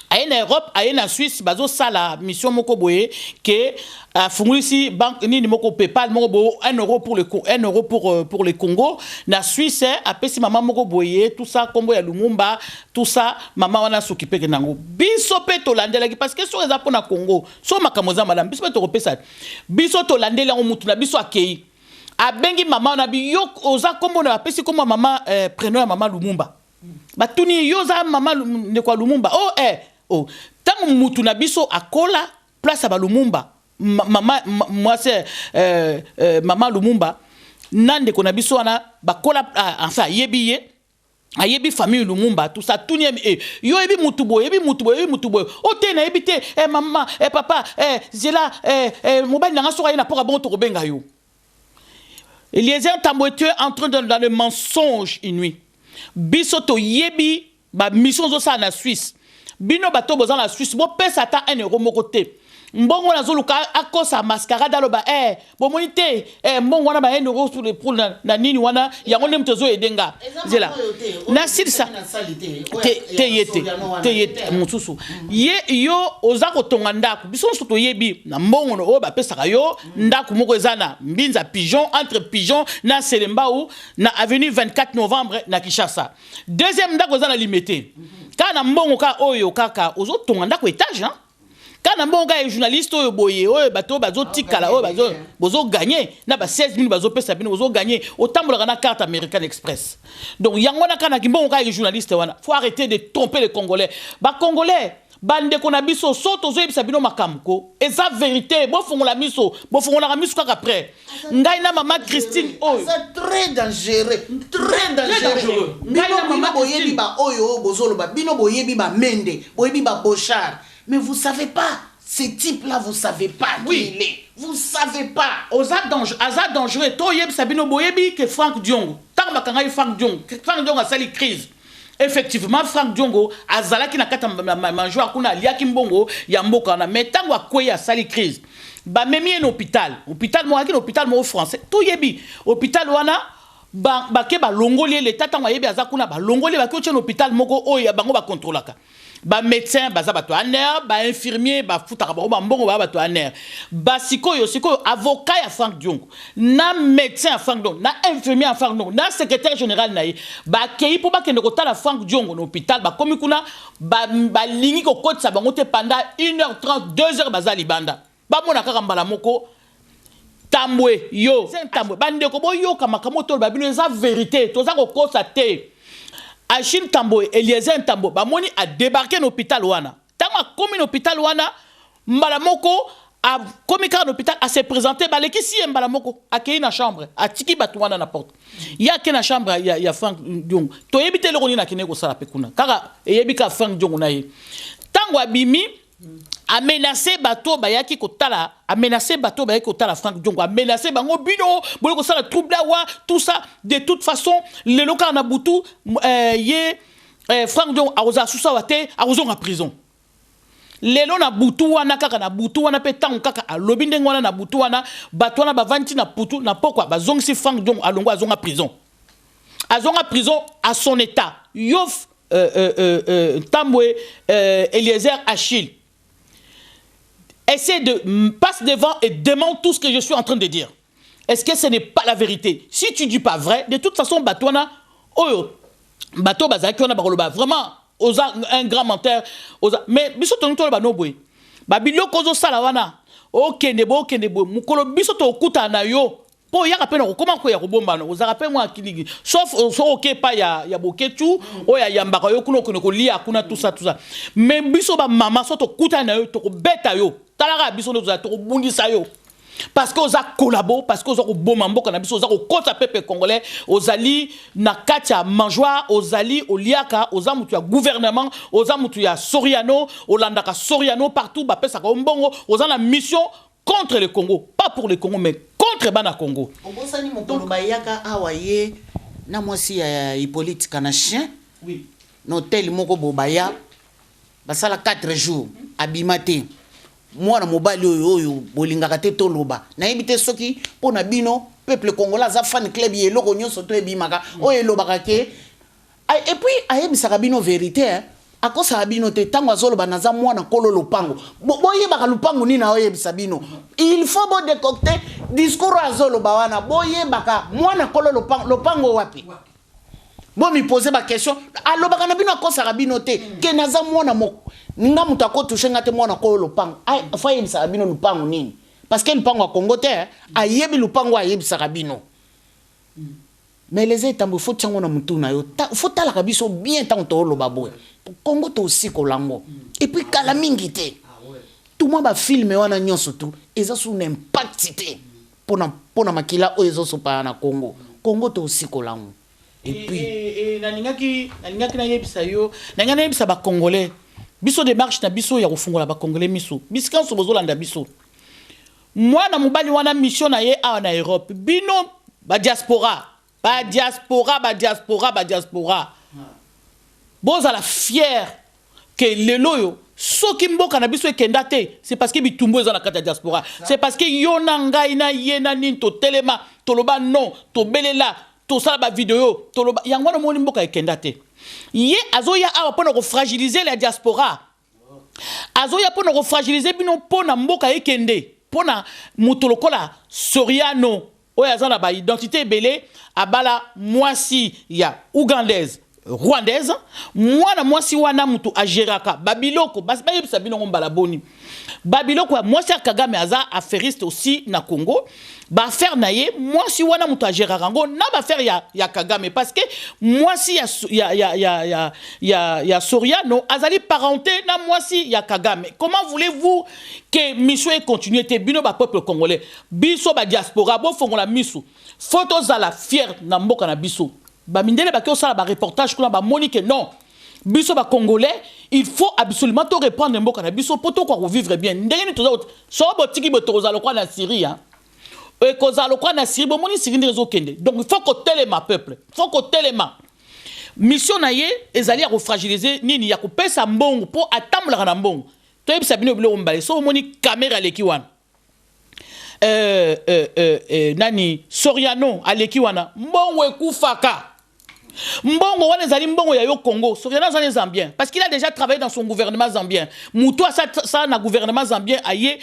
aye na Europe, aye na Suisse, bazosala mission moko boye ke afungulisi banque nini moko, PayPal moko boye, 1 euro pour le 1 euro pour le Congo na Suisse. Apesi mama moko boye, tout ça, kombo ya Lumumba, tout ça. Mama wana s'occupeke nango. Biso mpe tolandelaki, parce que soki eza mpona Congo, so makambo eza malamu, biso mpe tokopesa. Biso tolandeli yango. Mutu na biso akei, abengi mama wana, bi yo oza kombo na, apesi kombo ya mama, prénom ya mama Lumumba. Batuni: "Yo oza mama ndeko ya Lumumba?" "Oh, eh, oh." Ntango mutu na biso akola place ya balumumba, mama mwasi, mama Lumumba na ndeko na biso wana bakola, ah, enfin ayebi ye, ayebi famille Lumumba, tout ça. Tuni ye: "Eh, yo oyebi mutu boye, oyebi mutu boye, oyebi mutu boye?" "O te, nayebi te. Eh, mama, eh, papa, eh, zela, eh, eh, mobali na nga soki aye na mpoka bongo, tokobenga yo." Eliezer Ntambwe, tu es en train de, dans le mensonge inouï. Biso toyebi bamission ozosala na Suisse. Bino bato boza na Suisse, bopesa ata 1 euro moko te. Mbongo wana azoluka akosa mascarade, aloba eh, bomoni te, eh, mbongo wana ba 1 euro pour le pour na nini wana, yango nde moto ezoyede nga. Nzela nasilisa te, te, ye te, te, ye te. Mosusu ye, yo oza kotonga ndako. Biso nyonso toyebi na mbongo oyo bapesaka yo, ndako moko eza na Mbinza Pigeon, entre Pigeon na Selembao, na avenue 24 Novembre na Kinshasa. Deuxième ndako eza na Limete. Kaka na mbongo kaka oyo kaka ozotonga ndako étage, hein? Kaka na mbongo kaka ya journaliste oyo boye, oyo bato oyo bazotikala, oyo bozoganye na ba 16 000 bazopesa bino, bozoganye, otambolaka na carte American Express. Donc yango wana kaka na kimbongo kaka ya journaliste wana. Faut arrêter de tromper les Congolais. Bacongolais, bandeko na biso, so tozoyebisa bino makambo ko eza vérité. Bofongola miso, bofongolaka miso kaka après ngai na mama Christine oyo. Aza très dangereux, très dangereux. Bino boyebi ba oyo bozoloba, bino boyebi bamende, boyebi babochard, mais vous savez pas ce type-là, vous savez pas qui il est. Vous savez pas. Oza danger, aza dangereux. Toyebisa bino, boyebi ke Frank Diongo, ntango bakangaki Frank Diongo, Frank Diongo asali crise. Effectivement, Frank Diongo azalaki na kati ya mangeoire kuna, aliaki mbongo ya mboka wana. Mais ntango akwei, asali crise, bamemi ye na hôpital. Hôpital moko ayaki na hôpital moko français, toyebi hôpital wana. Bake, balongoli ye. Leta, ntango ayebi aza kuna, balongoli ye, bake otie na hôpital moko oyo ya bango bakontrolaka. Bamédecin baza bato ya ANR, bainfirmier bafutaka bango bambongo, baya bato ya ANR. Basikoyo, sikoyo avocat ya Frank Diongo na médecin ya Frank Diongo na infirmier ya Frank Diongo na secrétaire général na ye bakei mpo bakende kotala Frank Diongo na hôpital. Bakomi kuna, balingi kokotisa bango te. Pendant 1 heure 30, 2 heures, baza libanda, bamona kaka mbala moko Tambwe. Yo Tambwe, bandeko, boyoka makambo toloba bino, eza vérité, toza kokosa te. Achille Tambwe, Eliezer Tambwe, bamoni adébarquer na hôpital wana. Ntango akomi na hôpital wana, mbala moko akomi kaka na hôpital, ase présenter, balekisi ye mbala moko, akei na chambre, atiki bato wana na porte. Ye ake na chambre ya Frank Diongo. Toyebi te eloko nini akende kosala mpe kuna, kaka eyebi kaka Frank Diongo na ye. Ntango abimi, amenace bato bayaki kotala, amenace bato bayaki kotala Frank Diongo, amenace bango: "Bino boye kosala trouble awa, tout ça. De toute façon, lelo kaka na butu, ye Frank Diongo akozala susu awa te, akozonga prison." Lelo na butu wana, kaka na butu wana mpe, ntango kaka alobi ndenge wana na butu wana, bato wana bavandi na putu na pokwa, bazongisi Frank Diongo, alongo, azonga prison, azonga prison à son état. Yo Tambwe, Eliezer, Achille, essaie de passe devant et demande tout ce que je suis en train de dire. Est-ce que ce n'est pas la vérité? Si tu dis pas vrai, de toute façon, bato wana oyo, bato bazalaki wana, bakoloba vraiment oza un grand menteur, oza. Mais biso tongi toloba no boye: babiloko ozosala wana, okende boye, okende boye, mokolo biso tokutana na yo, mpo oyaka mpe na kokóma koya kobombana, ozalaka mpe mwa kiliki, sauf soki oke epai ya Boketu oyo ayambaka yo kuna, okende kolia kuna, tout ça, tout ça. Mais biso bamama, so tokutana na yo, tokobeta yo. Talaka, biso nde tozala, tokobundisa yo, parce que oza collabo, parce que oza koboma mboka na biso, oza kokota peuple congolais, ozali na kati ya mangeoire, ozali oliaka, oza mutu ya gouvernement, oza mutu ya Soriano, olandaka Soriano partout, bapesaka yo mbongo, oza na mission contre le Congo, pas pour le Congo, mais contre bana Congo. Obosani mokolo bayaka awa, ye na mwasi ya Hippolyte Kanachien, na hotel moko bo, baya basala 4 jours, abima te. Mwana mobali oyo, oyo bolingaka te toloba, nayebi te soki mpo na bino peuple congolais aza fan club ya eloko nyonso to ebimaka oyo elobaka ke. Et puis ayebisaka bino vérité, hein. Akosaka bino te ntango azoloba naza mwana nkolo lopango. Boyebaka lopango nini aoyebisa bino. Il faut bodécocter discours oyo azoloba wana. Boyebaka mwana nkolo lopango, lopango wapi? Bomipose baquestion. Alobaka na bino, akosaka bino te ke naza mwana nga moto akotouche nga te, mwana nkolo lopango. Faut ayebisaka bino lopango nini, parce que lopango ya Kongo te, eh. Ayebi lopango ayebisaka bino. Mais les etambo, faut tiango na mutu na yo. Faut talaka biso bien ntango tooloba boye. Kongo tosikola yango et puis kala mingi te. Tout mwa bafilm wana nyonso tu eza su na impact te mpona makila oyo ezosopana na Congo. Congo tosikola yango et puis Nalingaki nayebisa yo, nalingai nayebisa Bacongolais, biso démarche na biso ya kofungola Bacongolais miso bisika nyonso bozolanda biso. Mwana mobali wana, mission na ye awa na Europe, bino badiaspora, badiaspora, badiaspora, badiaspora, bozala fier ke lelo oyo soki mboka na biso ekenda te, c'est parce que bitumbu eza na kati ya diaspora. C'est parce que yo na ngai na ye na nini totelema, toloba non, tobelela, tosala bavideo, toloba yango wana omoni mboka ekenda te. Ye azoya awa mpona kofragiliser la diaspora, azoya mpona kofragiliser bino mpo na mboka ekende, mpona moto lokola Soriano oyo aza na baidentité ebele, abala mwasi ya Ougandaise, Rwandaise. Mwana mwasi wana moto agéraka babiloko. Bayebisa bino ngo mbala boni, babiloko ya mwasi ya Kagame, aza affairiste aussi na Congo. Baaffaire na ye, mwasi wana moto agéraka yango na baaffaire ya Kagame, parce que mwasi ya Soriano azali parenté na mwasi ya Kagame. Comment voulez-vous que mission econtinue te? Bino bapeuple congolais, biso badiaspora, bofongola miso. Faut tozala fier na mboka na biso. Bamindele baki osala bareportage kuna, bamoni ke non, biso Bacongolais, il faut absolument to reprendre mboka na biso mpo tokoka kovivre bien. Ndenge nini toza soko botiki boye, tokozala lokola na Syrie, hein? Ekozala lokola na Syrie. Bomoni Syrie ndenge ezokende. Donc il faut kotelema, peuple, faut kotelema. Mission na ye ezali ya kofragiliser nini, ya kopesa mbongo mpo atambolaka na mbongo. Toyebisa bino biloko mibale. So omoni Kamerhe aleki wana, nani, Soriano aleki wana, mbongo ekufaka. Mbongo wana ezali mbongo ya yo Congo. Soriano aza ne Zambien, parce qu'il a déjà travaillé dans son gouvernement zambien. Moto asala na gouvernement zambien, aye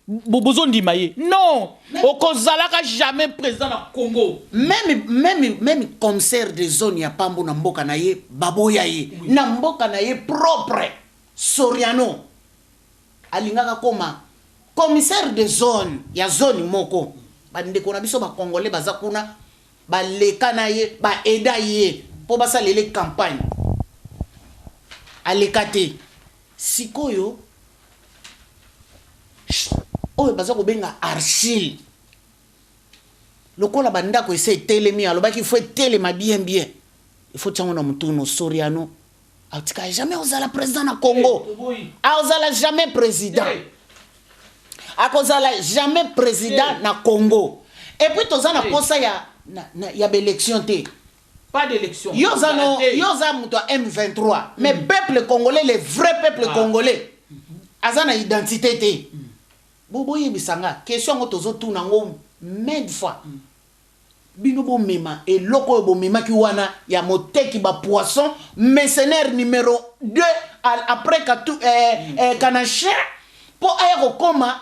bozondima ye? Non, okozalaka jamais président na Congo. Même commissaire de zone ya pambo na mboka na ye, baboya ye. Na mboka na ye propre, Soriano alingaka koma commissaire de zone ya zone moko. Bandeko na biso Bacongolais baza kuna, baleka na ye, baeda ye mpo basalele campagne, aleka te. Sikoyo oyo baza kobenga Archile, lokola bandako ese etelemi, alobaki faut etelema bien bien. Il faut tiango na mutuno. Soriano atika jamais ozala président na Congo, aozala jamais président, akozala jamais président na Congo. Et puis toza na posa ya baélection te. Pas d'élection. Yo oza no, yo oza moto ya M23, mais peuple congolais, le vrai peuple congolais aza na identité te. Bo boyebisa nga question yango, tozotuna yango maintes fois. Bino bomema eloko oyo bomemaki wana ya moteki bapoisson, mercenaire numéro 2 après Katu, Kanachien, mpo aya kokoma.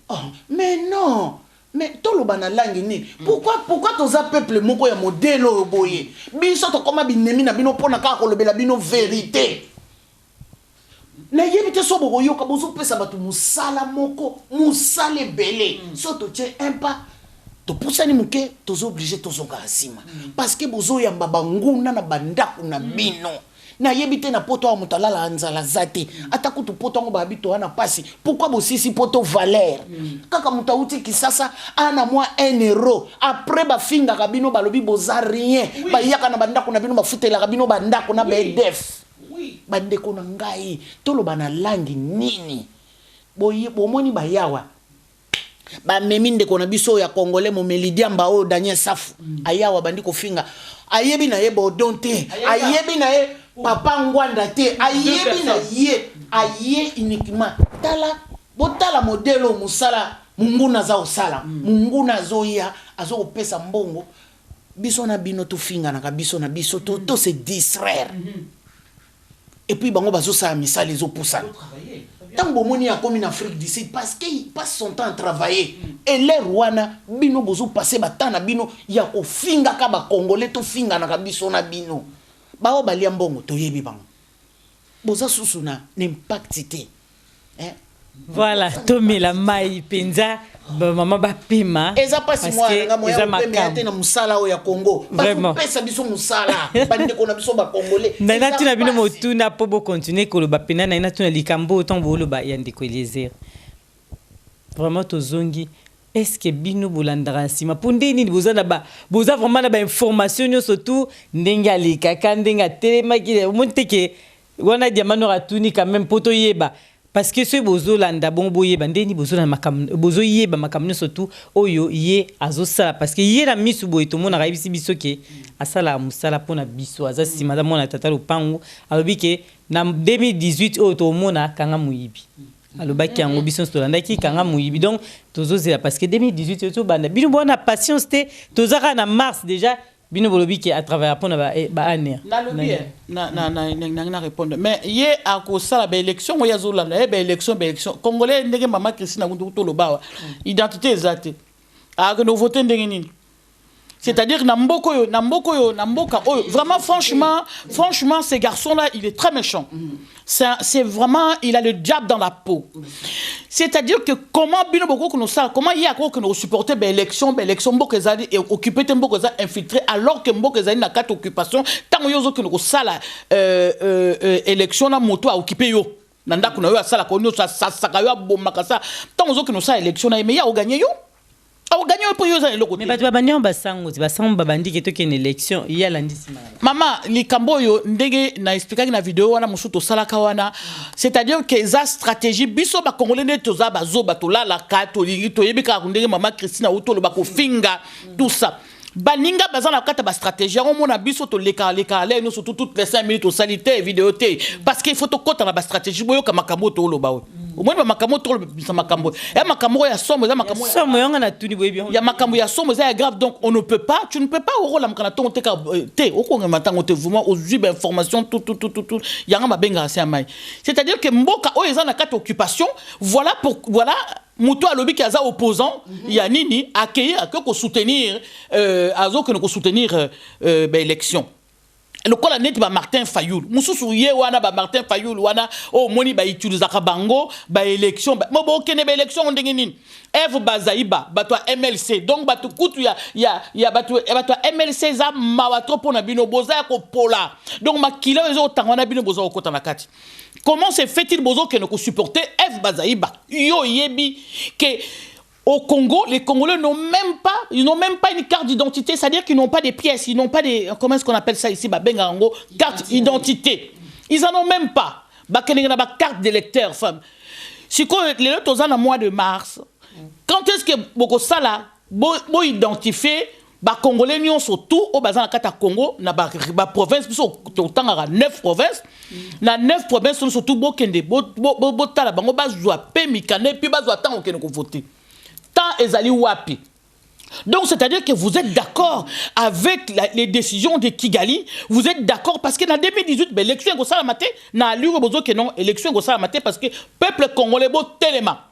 Oh, mais non, mais toloba na langue nini? Pourquoi toza peuple moko ya modèle oyo boye? Biso tokóma binemi na bino mpona kaka kolobela bino vérité. Nayebi te so bokoyoka. Bozopesa bato mosala moko, mosala ebele. So totie un pas, topusani moke, toza obligé tozongaka nsima, parce que bozoyamba banguna na bandako na bino. Nayebi te, na poto awa moto alalaka nzala aza te. Ata kutu poto yango bayabi toya na pasi. Pourquoi bosisi poto valeur? Kaka moto awuti Kisasa ana mwa 1 euro, après bafingaka bino, balobi boza rien. Bayaka na bandako na bino, bafutelaka bino bandako na baedef. Bandeko na ngai, toloba na langi nini? Bomoni bayawa bamemi ndeko na biso oyo ya Congolais, momeli diamba oyo, Daniel Safu. Ayawa bandi kofinga, ayebi na ye Bodon te, ayebi na ye papa Ngwanda te, ayebi na ye, aye uniquement. Tala, botala modèle oyo mosala monguna aza kosala. Monguna azoya, azokopesa mbongo. Biso na bino tofinganaka, biso na biso to se distraire. Et puis bango bazosala misala ezopusana. Ntango bomoni akomi na Afrique du Sud, parce que il passe son temps à travailler. Et l'heure wana, bino bozopase batemps na bino ya kofingaka bacongolais. Tofinganaka biso na bino. Bao balia mbongo, toyebi bango. Boza susu na impact te, eh? Voilà, tomela mai mpenza, bamama bapema. Eza mpasi, mwana nga, moya opemela te na mosala oyo ya Congo. Bazopesa biso mosala, bandeko na biso bacongolais. Na natuna bino motuna mpo bocontinue koloba mpena. Na ye natuna likambo oyo, ntango booloba ya ndeko Eliezer, vraiment tozongi. Est ce que bino bolandaka na nsima mpo nde nini boza na ba boza vraiment na bainformation nyonso tu, ndenge alekaka, ndenge atelemaki? Omoni te ke wana Diamant Noir atuni quand même mpo toyeba, parce que soki bozolanda bongo, boyeba ndenge nini bozolanda makambo, bozoyeba makambo nyonso tu oyo ye azosala, parce que ye na misu boye tomonaka, ayebisi biso ke asalaka mosala mpona biso, aza nsima, aza mwana tata lopango. Alobi ke na 2018 oyo tomona kanga moyibi. Alobaki yango, biso nyonso tolandaki kanga moyibi. Donc tozozela, parce que 2018 oyo tobanda, bino bwana patience te, toza kaka na mars déjà. Bino bolobi ke atravailla mpona baANR. Nalobi nangi na répondre, mais ye akosala baélection oyo azolanda ye, baélection congolais, ndenge mama Christine akundu toloba awa, identité eza te, akende kovote ndenge nini? C'est-à-dire na mboka oyo, na mboka oyo, vraiment, franchement, franchement, ce garçon-là, il est très méchant. C'est vraiment, il a le diable dans la peau. C'est-à-dire que comment bino boko kono ça, comment il y a ko kono supporter ba élection, ba élection mboka ezali occupé te, mboka eza infiltré, alors que mboka ezali na kati occupation, tango yo zo kono sala élection na moto a occupé yo. Na ndako na yo, asalaka nyonso, asasaka yo, abomaka sa. Ntango ozokende osala élection na ye, mais ye akoganye yo, akoganye yo mpo yo oza na eloko me te. Bato babandi yango, basango ti basango babandi ke tokende élection, ye alandi nsima na bango. Mama, likambo oyo, ndenge na expliquaki na video wana mosusu tosalaka wana, c'est-à-dire que eza stratégie. Biso bacongolais nde toza bazoba, tolalaka, tolingi, toyebi kaka ndenge mama Christine auti oloba, kofinga, tout ça. Baninga baza na kati ya bastratégie yango. Omona biso tolekaka lekaka le nyonso, toutes les 5 minutes osali te video te, parce que il faut tokɔta na bastratégie. Boyoka makambo oyo tooloba oyo, omoni bamakambo oyo tolobisa, makambo ya makambo oyo ya somo, eza makambo oyo somo yonga natuni, boyebi yango. Ya makambo ya somo, eza ya grave. Donc on ne peut pas, tu ne peux pas okolamaka na ntongo te ka te, okongema ntango te, vraiment ozwi bainformation tout, tout, tout, tout, tout. Yango babengaka se ya mai. C'est-à-dire que mboka oyo eza na kati occupation, voilà pour voilà, moto alobi ki aza opposant ya nini, akei, ake kosoutenir, azokende kosoutenir baélection lokola neti bamartin Fayulu mosusu ye wana. Bamartin Fayulu wana oyo omoni, bautilisaka bango baélection. Mo bokende baélection ndenge nini? Eve Bazaiba, bato ya MLC, donc bato kutu ya bato ya MLC, eza mawa trop mpo na bino. Boza ya kopola. Donc makila oyo eza kotanga wana, bino boza kokota na kati. Comment se fait-il bozokende kosupporter Eve Bazaiba? Yo oyebi ke au Congo, les Congolais n'ont même pas, ils n'ont même pas une carte d'identité, c'est-à-dire qu'ils n'ont pas des pièces, ils n'ont pas des, comment est-ce qu'on appelle ça ici, babenga yango, carte d'identité. Ils en ont même pas. Bakendenge na ba carte d'électeur, femme. Sikoyo lelo toza na mois de mars. Quand est-ce que bokosala bo, bo identifier bacongolais nyonso tout oyo baza na kati ya Congo, na baprovince? Biso totangaka 9 province. Na 9 province nyonso tout, bokende botala bango, bazwa mpe mikanda, et puis bazwa ntango okende kovote. Temps ezali wapi? Donc, c'est-à-dire que vous êtes d'accord avec les décisions de Kigali, vous êtes d'accord parce que dans 2018, ben, élection ekosalama te, na allure bozo que non, élection ekosalama te, parce que peuple congolais, botelema.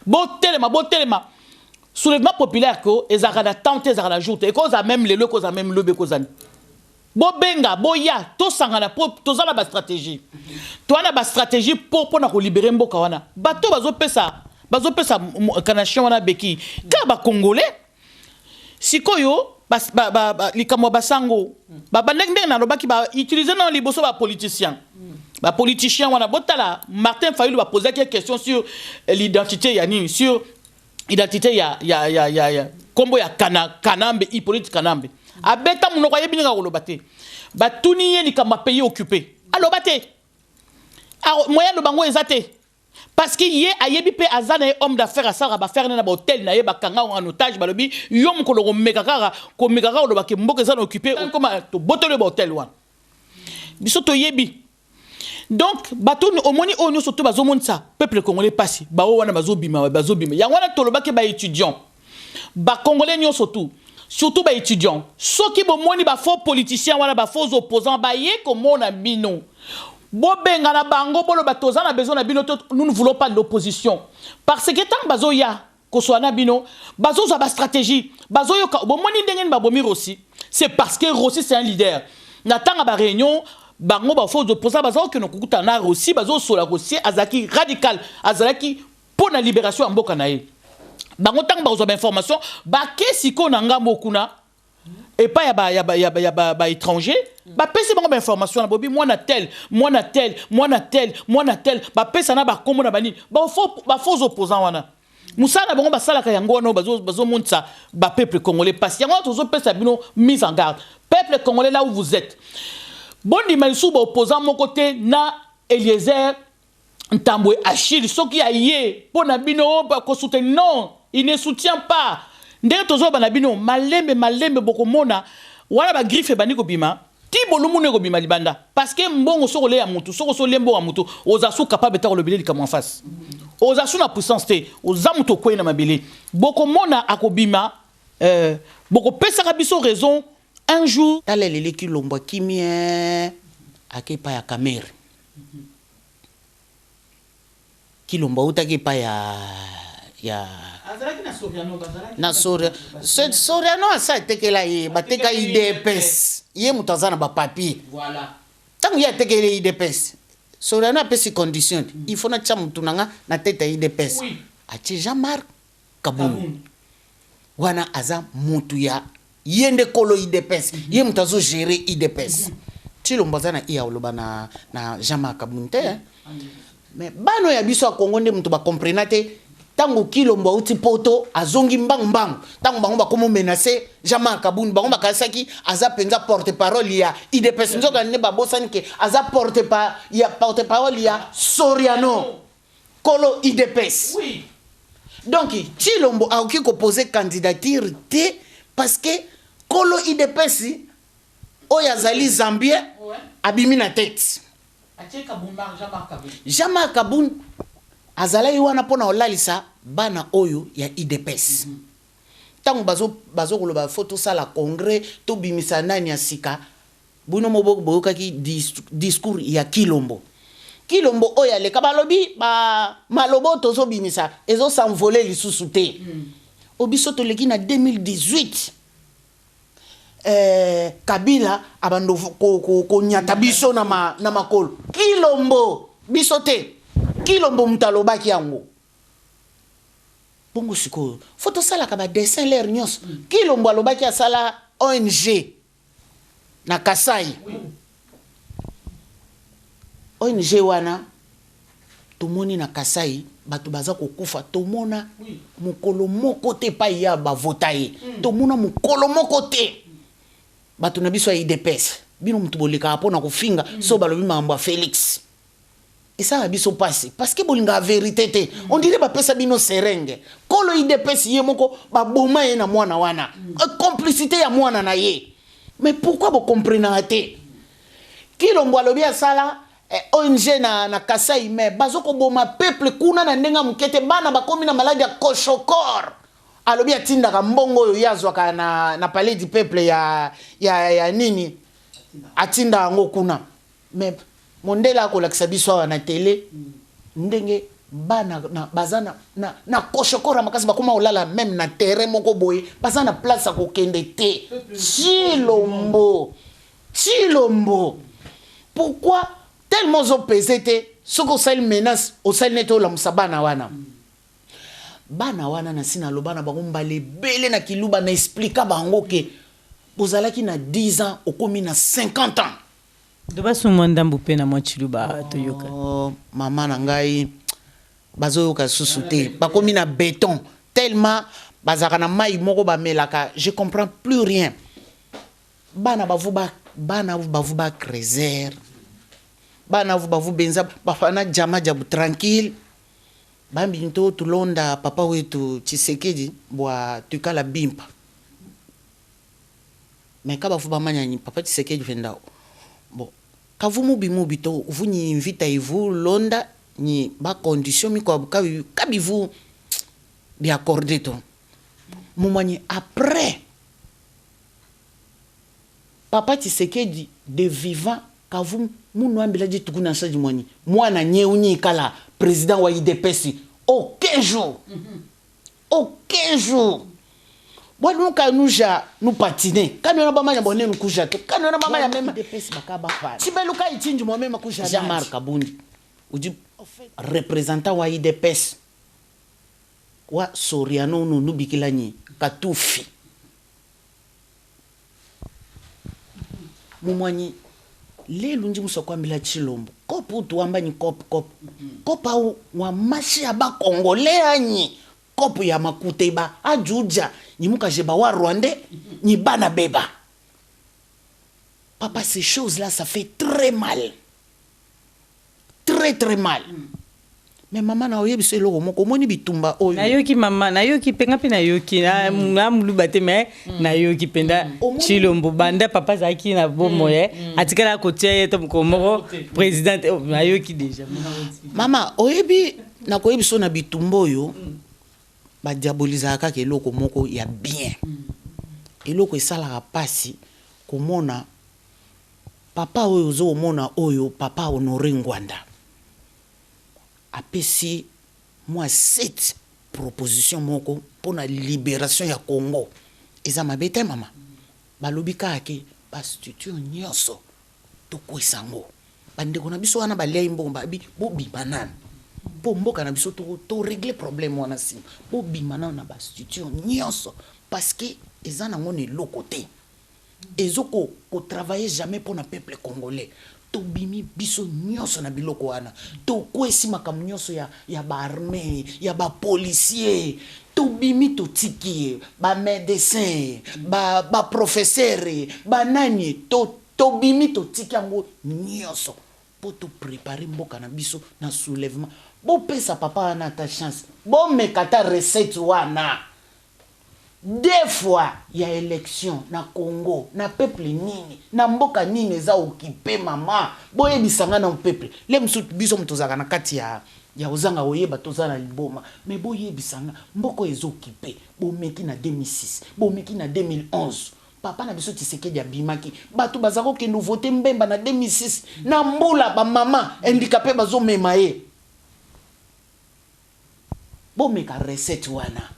Botelema, botelema. Soulèvement populaire ko ezalaka na temps te, ezalaka na jour te, ekozala même lelo, ekozala même lobi, ekozala. Bobenga, boya, tosangana po toza na bastratégie. Toza na bastratégie po mpona kolibérer mboka wana. Bato bazopesa kanachien wana beki kaka bacongolais. Sikoyo likambo ya basango, babandaki ndenge nalobaki, bautilize nano liboso bapoliticien. Bapoliticien wana, botala Martin Fayulu, baposaki question sur l'identité ya nini, sur identité ya nkombo ya Kanambe, Hippolyte Kanambe. Abeta monoko, ayebi ndenge akoloba te. Batuni ye likambo ya pays occupé, aloba te. Moyen aloba ngo eza te, parce que ye ayebi mpe, aza na ye homme d'affaires, asalaka baaffaire ne na bahotel na ye. Bakanga yango en otage. Balobi yo mokolo komeka kaka, komeka kaka olobaki mboka eza na occupé, koma tobotoli yo bahotel wana. Biso toyebi. Donc bato omoni oyo nyonso to bazomonisa peuple congolais mpasi, bao wana bazobima, bazobima. Yango wana tolobaki baétudiant, bacongolais nyonso tout, surtout baétudiant, soki bomoni bafaux politicien wana, bafaux opposant baye komona bino. Bobengana bango, boloba toza na besoin na bino te, nous ne voulons pas de l'opposition. Parce que ntango bazoya koswana na bino, bazozwa bastratégie, bazoyoka. Bomoni ndenge nini babomi Rossi? C'est parce que Rossi, c'est un leader. Na ntango ya baréunion, bango bafaux opposant baza kokende kokutana na Rossi, bazosola. Rossi azalaki radical, azalaki mpo na libération ya mboka na ye. Bango, ntango bakozwa bainformation, bake sikoyo na ngambo kuna epai ya baétranger, bapesi bango bainformation na bobi mwana tel, mwana tel, mwana tel, mwana tel. Bapesa na bakombo na banini, bafaux opposant wana. Mosala na bango basalaka yango wana. Oyo bazomonisa bapeuple congolais pasi, yango wana tozopesa bino mise en garde. Peuple congolais, là où vous êtes, bondima lisusu baopposant moko te na Eliezer Ntambwe Achille. Soki aye mpo na bino kosoutenir, non, il ne soutient pas. Ndenge tozoba na bino, malembe malembe, bokomona wana bagriffe ebandi kobima ti bolumunu ekobima libanda. Parce que mbongo, soki oleya mutu, soki osolia mbongo ya mutu, oza su capable ta kolobela likambo en face, oza su na puissance te, oza mutu okwei na mabele. Bokomona akobima, bokopesaka biso raison un jour. Tala, eleleki lombo akimi ake epai ya Kamerhe. Kilombo autaki epai ya Azalaki na Soriano, bazalaki na Soriano asa atekela ye, bateka UDPS. Ye moto aza na bapapier. Voilà. Ntango ye atekeli UDPS, Soriano apesi condition te, il faut natia motu na nga na tete ya UDPS. Atie Jean-Marc Kabund. Wana aza motu ya ye nde kolo UDPS, ye moto azogérer UDPS. Tshilombo aza na iya oloba na Jean-Marc Kabund te, hein? Mais bana ya biso ya Kongo nde moto bakomprena te. Ntango Kilombo auti Poto, azongi mbangu mbangu, ntango bango bakomi menace Jean-Marc Kabund, bango bakanisaki aza mpenza porte parole ya UDPS. Nzoka nde babosani ke aza porte parole ya Soriano, kolo UDPS. Donc Tshilombo akoki kopose candidature te, parce que kolo UDPS oyo azali Zambien, abimi na tête. Atie Kabumba, Jean-Marc Kabund. Jean-Marc Kabund azalaki wana mpona kolalisa bana oyo ya UDPS. Ntango bazokoloba fo tosala congrès, tobimisa nani ya sika, bino mo boyokaki discours ya Kilombo. Kilombo oyo aleka, balobi ba maloba oyo tozobimisa ezosanvole lisusu te. O biso toleki na 2018, Kabila abando konyata biso na makolo. Kilombo, biso te, Kilombo moto alobaki yango. Bongo sikoyo fo tosalaka badessin lere nyonso. Kilombo alobaki asala ONG na Kasai. ONG wana tomoni na Kasai, bato baza kokufa. Tomona mokolo moko te epai ya bavota ye. Tomona mokolo moko te. Bato na biso ya UDPS, bino moto bolekaka mpona kofinga. So balobi makambo ya Félix, esala biso mpasi, parce que bolingaka vérité te. On dirait bapesa bino seringue. Kolo UDPS ye moko, baboma ye na mwana wana. Complicité ya mwana na ye. Mais pourquoi bokomprenaka te? Kilombo alobi asala ONG na Kasai, mais bazokoboma peuple kuna na ndenge ya moke te. Bana bakomi na maladi ya kwashiorkor. Alobi atindaka mbongo oyo ye azwaka na Palais du Peuple ya nini, atinda yango kuna. Mais mondele akolakisa biso awa na tele ndenge bana baza na kwashiorkor makasi, bakoma kolala même na terrain moko boye, baza na place ya kokende te. Tshilombo, Tshilombo, pourquoi tellement ozopese te? Soki osali menace, osali neti olamusa bana wana. Bana wana, na nsi naloba na bango mbala ebele na kiluba, na explika bango ke bozalaki na 10 ans, okomi na 50 ans. Loba mwa ndambo mpe na mwa chiluba, toyoka. Oh, mama na ngai, bazoyoka susu te. Bakomi na béton tellement bazalaka na mai moko bamelaka. Je comprends plus rien. Bana bavu bana bavu bacreuser, bana vu bavu benza bafana jama jabu tranquille. Bambi nto tulonda papa wetu Tshisekedi bwa tukala bimpa, me ka bavu bamanya papa Tshisekedi venda bon kavu mubi mubi to uvu nyi mvita ivu londa nyi bacondition mikwabu kabi kabivu biaccordé to mumwanyi. Après papa Tshisekedi de vivant. Kavu munuambila dituku nansha dimue ne, muananyi eu neikala president wa UDPS aucun jour. Aucun jour. Bualu nukayi nuja nupatine, kanuena bamanya bua nenu kuja to, kanuena bamanya meme UDPS bakabapana. Tshibelu kayi tshindi mua meme kuja Jean-Marc Kabund udi representant wa UDPS wa Soriano unu nubikila nyi Katufi. Mumwanyi lelu ndi musua kuambila Tshilombo cop utu wamba nyi cop cop cop au wa mashi a ba congolais anyi cop ya makuta eba ajuja nyi mukajeba wa rwandais nyi bana beba papa ces choses là ça fait très mal très très mal mais mama na oyebi so eloko moko omoni bitumba oyo. Nayoki mama, nayoki mpe nga mpe nayoki na na moluba te, mais nayoki mpenza Tshilombo banda papa azalaki na bomoi eh, atikala kotia ye to mokolo moko président te. Oh, nayoki déjà. Mama, oyebi nakoyebi so na bitumba oyo badiabolizaka kaka eloko moko ya bien. Eloko esalaka mpasi komona papa oyo ozokomona oyo papa Honore Ngwanda apesi mwa sept proposition moko mpona libération ya Congo eza mabe te. Mama, balobi kaka ke bastructure nyonso tokwesa yango. Bandeko na biso wana baliai mbongo, babi bobima nanu mpo mboka na biso to régler problème wana nsima. Bobima nanu na bastructure nyonso parce que eza nango na eloko te, ezo kotravailler jamais mpo na peuple congolais. Tobimi biso nyonso na biloko wana, tokwesi makambo nyonso ya baarmée, ya bapolicier, tobimi totiki ye, bamédecin, baprofesseur, banani, tobimi totiki yango nyonso mpo toprépare mboka na biso na soulèvement. Bopesa papa wana ata chance, bomeka ata recette wana deux fois ya élection na Congo. Na peuple nini, na mboka nini eza occupé? Mama, boyebisa nga na peuple le mosusu. Biso moto tozalaka na kati ya kozanga koyeba, toza na liboma. Mais boyebisa nga, mboka oyo eza occupé, bomeki na 2006, bomeki na 2011, papa na biso Tshisekedi abimaki, bato baza kokende vote Mbemba na 2006 na mbula, bamama handicapé bazomema ye. Bomeka recette wana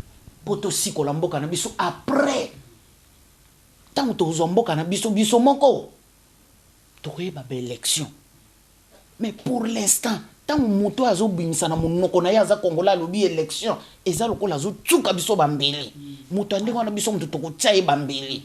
mpo tosikola mboka na biso. Après, ntango tokozwa mboka na biso biso moko, tokoyeba baélection. Mais pour l'instant, ntango moto azobimisa na monoko na ye aza Kongola, alobi élection, eza lokola azotuka biso bambeli. Moto ya ndenge wana, biso moto tokotia ye bambeli.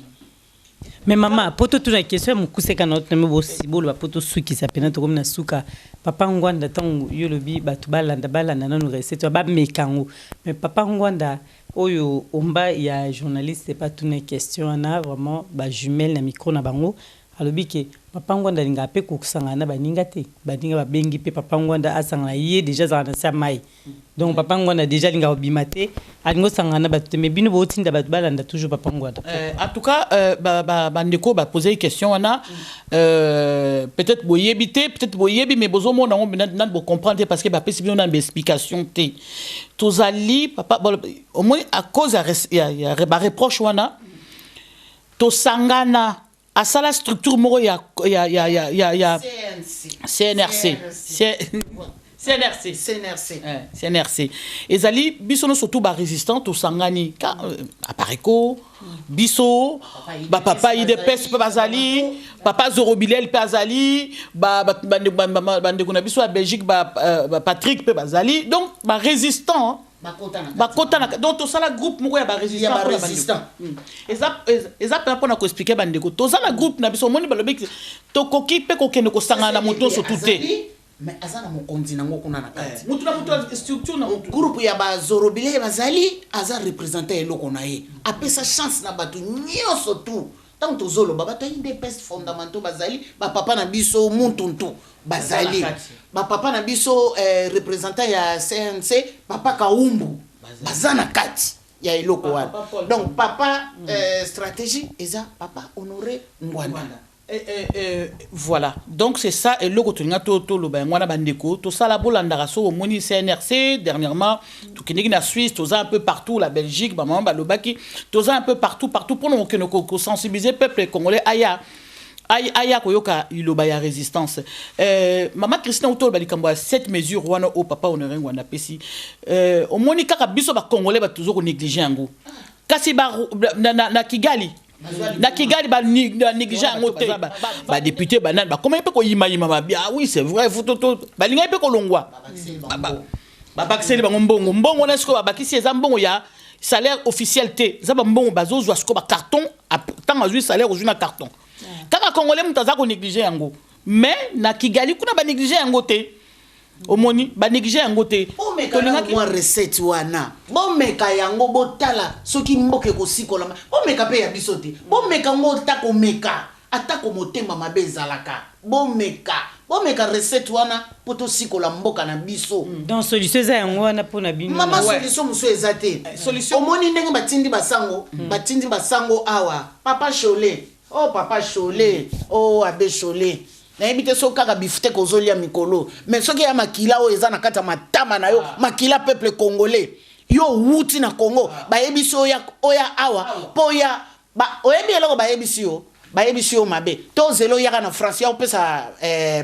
Mais mama, po totuna question ya mokuse kaka na otunami boloba po tosukisa mpena, tokomi na suka. Papa Ngwanda, ntango yo olobi bato balanda, balanda nanu recette, bameka yango, mais papa Ngwanda oyo omba ya journaliste mpe atuna question wana, vraiment bajumelle na micro na bango, alobi ke papa Ngwanda alingaka mpe kosangana na baninga te. Baninga babengi mpe papa Ngwanda asangana, ye déjà azalaka na se ya mai. Donc papa Ngwanda déjà alingaka kobima te, alingi osangana na bato te. Mais bino bootinda bato balanda toujours papa Ngwanda. En tout cas, bandeko bapose question wana, peut-être boyebi te, peut-être boyebi mais bozomona yango nani bocomprendre te parce que bapesi bino nani baexplication te. Tozali papa, bon, omoni, à cause ya bareproche wana, tosangana, asala structure moko ya CNRC. CNRC. CNRC. Eh, CNRC ezali biso nyonso surtout barésistant tosangani ka apareco, biso bapapa UDPS mpe bazali, papa Zorobilel mpe azali, bandeko na biso ya Belgique, Patrick mpe bazali. Donc barésistant bakota na, donc tosala groupe moko ya barésistant. Eza mpena mpona koexpliquer bandeko, toza na groupe na biso. Omoni, balobi tokoki mpe kokende kosangana na moto nyonso tu te. Mais aza na mokonzi nango kuna na kati. Mutu na mutu, structure na mutu. Groupe ya bazorobile bazali, aza représentant eloko na ye, apesa chance na bato nyonso tu. Ntango tozoloba, bato ya UDPS fondamentaux bazali, bapapa na biso Muntuntu bazali, bapapa na biso représentant ya CNC, papa Kaumbu, baza na kati ya eloko wana. Donc papa, stratégie eza papa Honoré Ngwanda. Eh, voilà, donc c'est ça eloko tolinga toloba yango wana. Bandeko, tosala, bolandaka. So omoni CNRC, dernièrement tokendeki na Suisse, toza un peu partout, la Belgique, bamama balobaki, toza un peu partout partout mpona kokende kosensibiliser peuple congolais aya. Aya koyoka liloba ya résistance. Mama Christina, otoloba likambo ya cette mesure wana oyo papa Honoré Ngbanda apesi. Omoni kaka biso bacongolais, bato tozo konégliger yango, kasi na Kigali banéglige yango te. Badéputé banani bakomaki mpe koyimayima babi: "Ah oui, c'est vrai, futoto." Balingaki mpe kolongwa, babakiseli bango mbongo. Mbongo wana sikoyo babakisi, eza mbongo ya salaire officiel te, eza bambongo bazozwa sikoyo, bacarton. Ntango azwi salaire, ozwi na carton. Kaka congolais moto aza konéglige yango, mais na Kigali kuna banéglige yango te. Omoni, banéglige yango te. Bomeka mwa recette wana, bomeka yango, botala soki mboka ekosikolama. Bomeka mpe ya biso te, bomeka yango. Ata komeka, atako motema mabe ezalaka, bomeka, bomeka recette wana mpo tosikola mboka na biso. Donc solution eza yango wana mpona bino? Mama, solution mosusu eza te. Omoni ndenge batindi basango, batindi basango awa. Papa Chole, oh papa Chole, oh abbé Chole, nayebi te soki kaka bifteck ozolia mikolo, mais soki ya makila oyo eza na kati ya matama na yo, makila peuple congolais, yo owuti na Congo, bayebisi oya, oya awa mpo oya. Oyebi eloko bayebisi yo? Bayebisi yo mabe. Tozela oyaka na France ya opesa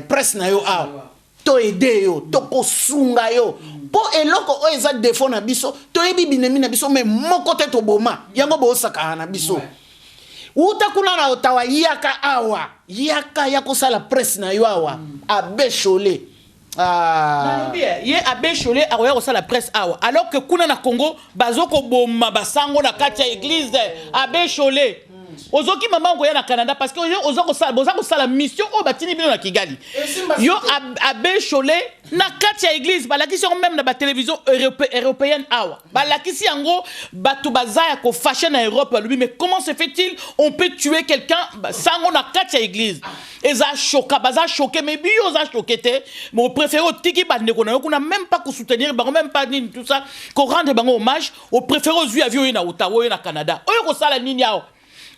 presse na yo awa, toaider yo, tokosunga yo, mpo eloko oyo eza défaut na biso, toyebi binemi na biso, mais moko te toboma yango. Boosakaka na biso. Wuta kuna na Ottawa, yaka awa, yaka ya kosala presse na yo awa, abbé Chole. Ah. Ye abbé Chole akoya kosala presse awa alors que kuna na Congo bazokoboma basango na kati ya église? Abbé Chole, ozoki mama okoya na Canada parce que oza kosala, boza kosala mission oyo batindi bino na Kigali. Yo abbé Chole, na kati ya église, balakisi yango même na batélévision européenne awa, balakisi yango. Bato baza ya kofâcher na Europe, balobi: "Mais comment se fait-il, on peut tuer quelqu'un, sango na kati ya église?" Eza choquant, baza choqué, mais biyo oza choqué te. Mais opréféré otiki bandeko na yo kuna, même pas kosoutenir bango, même pas nini, tout ça, korendre bango hommage. Opréféré ozwi avion, oyo na Ottawa, oyo na Canada, oyo kosala nini awa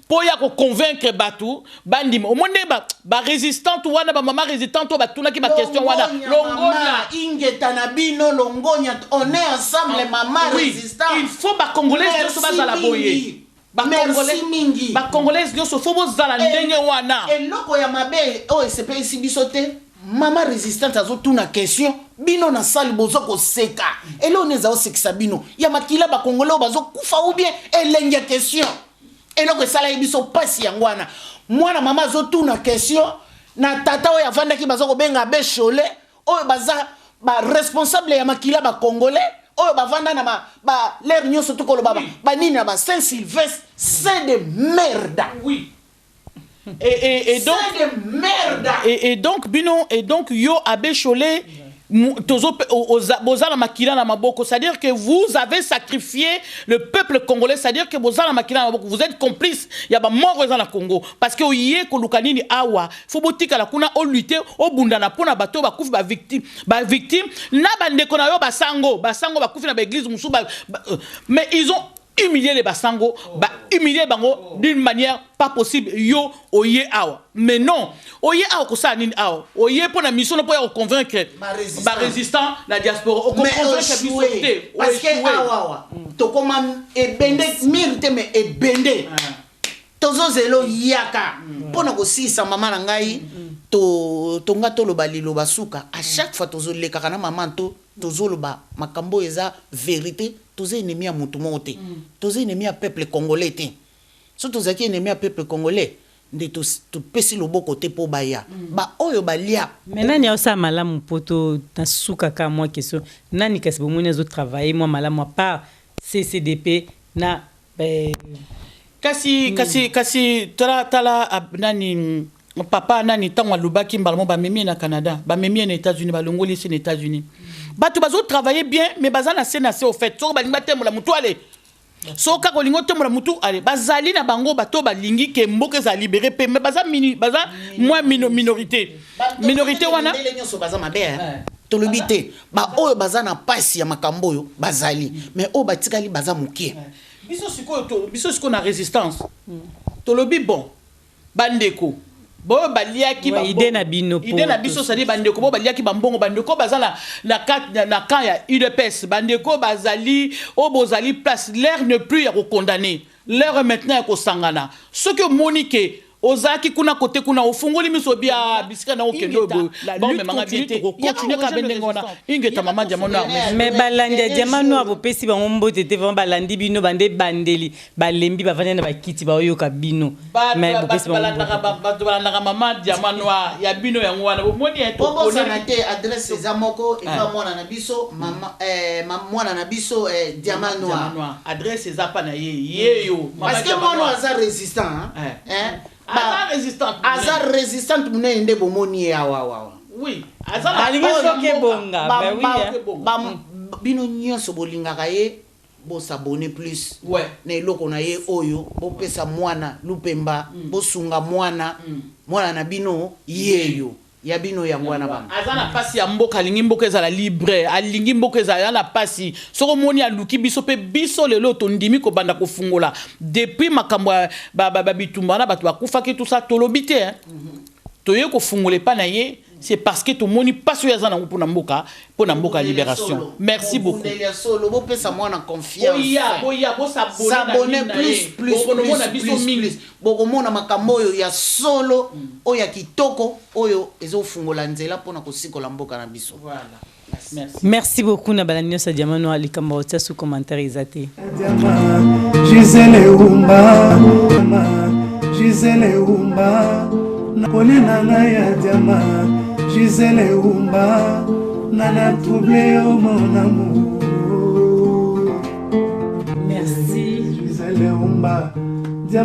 mpo ya koconvaincre bato bandima? Omoni ndenge barésistante wana, bamama résistante oyo batunaki baquestion wana. Longonya, ingeta na bino, longonya, on est ensemble, mama. Oui, résistant. Il faut bacongolais nyonso bazala boye. Merci mingi. Bacongolais nyonso faut bozala ndenge wana. Eloko ya mabe oyo esepelisi biso te, mama résistante azotuna question, bino na sali boza koseka. Eloko nini eza kosekisa bino? Ya makila bakongole oyo bazokufa ou bien elenge ya question? Eloko esalaki biso mpasi yango wana. Mwana mama azotuna question na tata oyo avandaki, baza kobenga abbé Chole, oyo baza baresponsable ya makila bakongolais oyo bavanda na ba lere nyonso, tokoloba banini na ba Saint Sylvestre, saint de merde. Oui, et donc saint de merde. Et donc bino, et donc yo abbé Chole, tozo boza na makila na maboko, c'est-à-dire que vous avez sacrifié le peuple congolais, c'est-à-dire que boza na makila na maboko, vous êtes complice ya bamort eza na Congo. Parce que oye koluka nini awa? Faut botikala kuna, olutte, obundana mpona bato oyo bakufi, bavictime, bavictime na bandeko na yo basango. Basango bakufi na baéglise mosusu mais ils ont humilié les basango, ba humilié bango d'une manière pas possible. Yo oye awa, mais non, oye awa kosala nini awa? Oye mpo na mission mpo ya koconvaincre barésistant na diaspora, okoconvaincre biso te. Parce que awa awa tokoma ebende mire te, mais ebende tozozela oyaka mpo na kosilisa. Mama na ngai, tonga toloba liloba suka. À chaque fois tozolekaka na mama to tozoloba makambo oyo eza vérité. Toza ennemi ya motu moko te, toza ennemi ya peuple congolais te. So tozalaki ennemi ya peuple congolais nde topesi loboko te mpo baya baoyo balia. Mais nani aosala malamu mpo to na suka kaka mwa question? Nani kasi bomoni azotravaille mwa malamu à part CCDP na Kasi tala, tala nani, papa nani, ntango alobaki mbala mo, bamemi ye na Canada, bamemi ye na États-Unis, balongoli ye na États-Unis. Bato bazotravaille bien, mais baza na se na se. Au fait, soki balingi batembola motu, ale soki kaka olingi otembola motu, ale bazali na bango. Bato balingi ke mboka eza libéré mpe, mais baza mini, baza moins minorité, minorité wana. Ndele nyonso baza mabe, tolobi te. Baoyo baza na mpasi ya makambo oyo bazali, mais oyo batikali baza moke. Biso sikoyo, biso sikoyo na résistance tolobi: bon, bandeko boyo baliaki idée na bino. Idée na biso, c'est-à-dire bandeko bo baliaki bambongo, bandeko baza na camp ya UDPS, bandeko bazali oyo bozali place, l'heure n'est plus ya kokondamner, l'heure maintenant ya kosangana. Soki omoni ke Ozalaki kuna kote kuna, ofungoli miso bia bisika na okende oyo boye, baomemanga bien te, continue kaka be ndenge wana. Ingeta, mama Diamant Noir. Mais balandi ya Diamant Noir, bopesi bango mbote te? Vraiment, balandi bino bande bandeli, balembi, bavandi na bakiti, baoyoka bino. Mais bopesi bango mbote? Bato balandaka mama Diamant Noir ya bino yango wana, bomoni ye. Bobosana te, adresse eza moko epa mwana na biso, mama, mwana na biso, Diamant Noir. Adresse eza pa na ye, ye yo. Parce que mwana aza résistant, hein? Hein? Aza résistante. Aza résistante monene nde bomoni ye awa awa. Oui. Alingi soki ebonga. Ben oui, hein. Bino nyonso bolingaka ye, bos'abonner plus na eloko na ye oyo, bopesa mwana lupemba, bosunga mwana, mwana na bino yeyo, ya bino yango wana bana. Aza na mpasi ya mboka, alingi mboka ezala libre, alingi mboka ezala na mpasi. Soki omoni aluki biso mpe biso lelo tondimi kobanda kofungola depuis makambo ya babitumba wana, bato bakufaki, tout ça, tolobi te, hein. Toye kofungola epai na ye, c'est parce que tomoni mpasi oyo aza nango mpona mboka, mpona mboka ya libération. Merci beaucoup. Bobundeli ya solo, bopesa mwana confiance. Boya, boya, bos'abonner plus, plus, bos'abonner plus, biso plus, mingi. Plus. Bokomona makambo oyo ya solo, oyo ya kitoko, oyo ezofungola nzela mpona kosikola mboka na biso. Voilà, merci. Merci beaucoup na balandi nyonso ya Diamant Noir. Likambo otia sous commentaire eza te. Diamant, Gisele Umba, Gisele Umba, poli na ngai ya diamant, Gisele Umba, nana trouble yo, mon amour. Merci. Gisele Umba.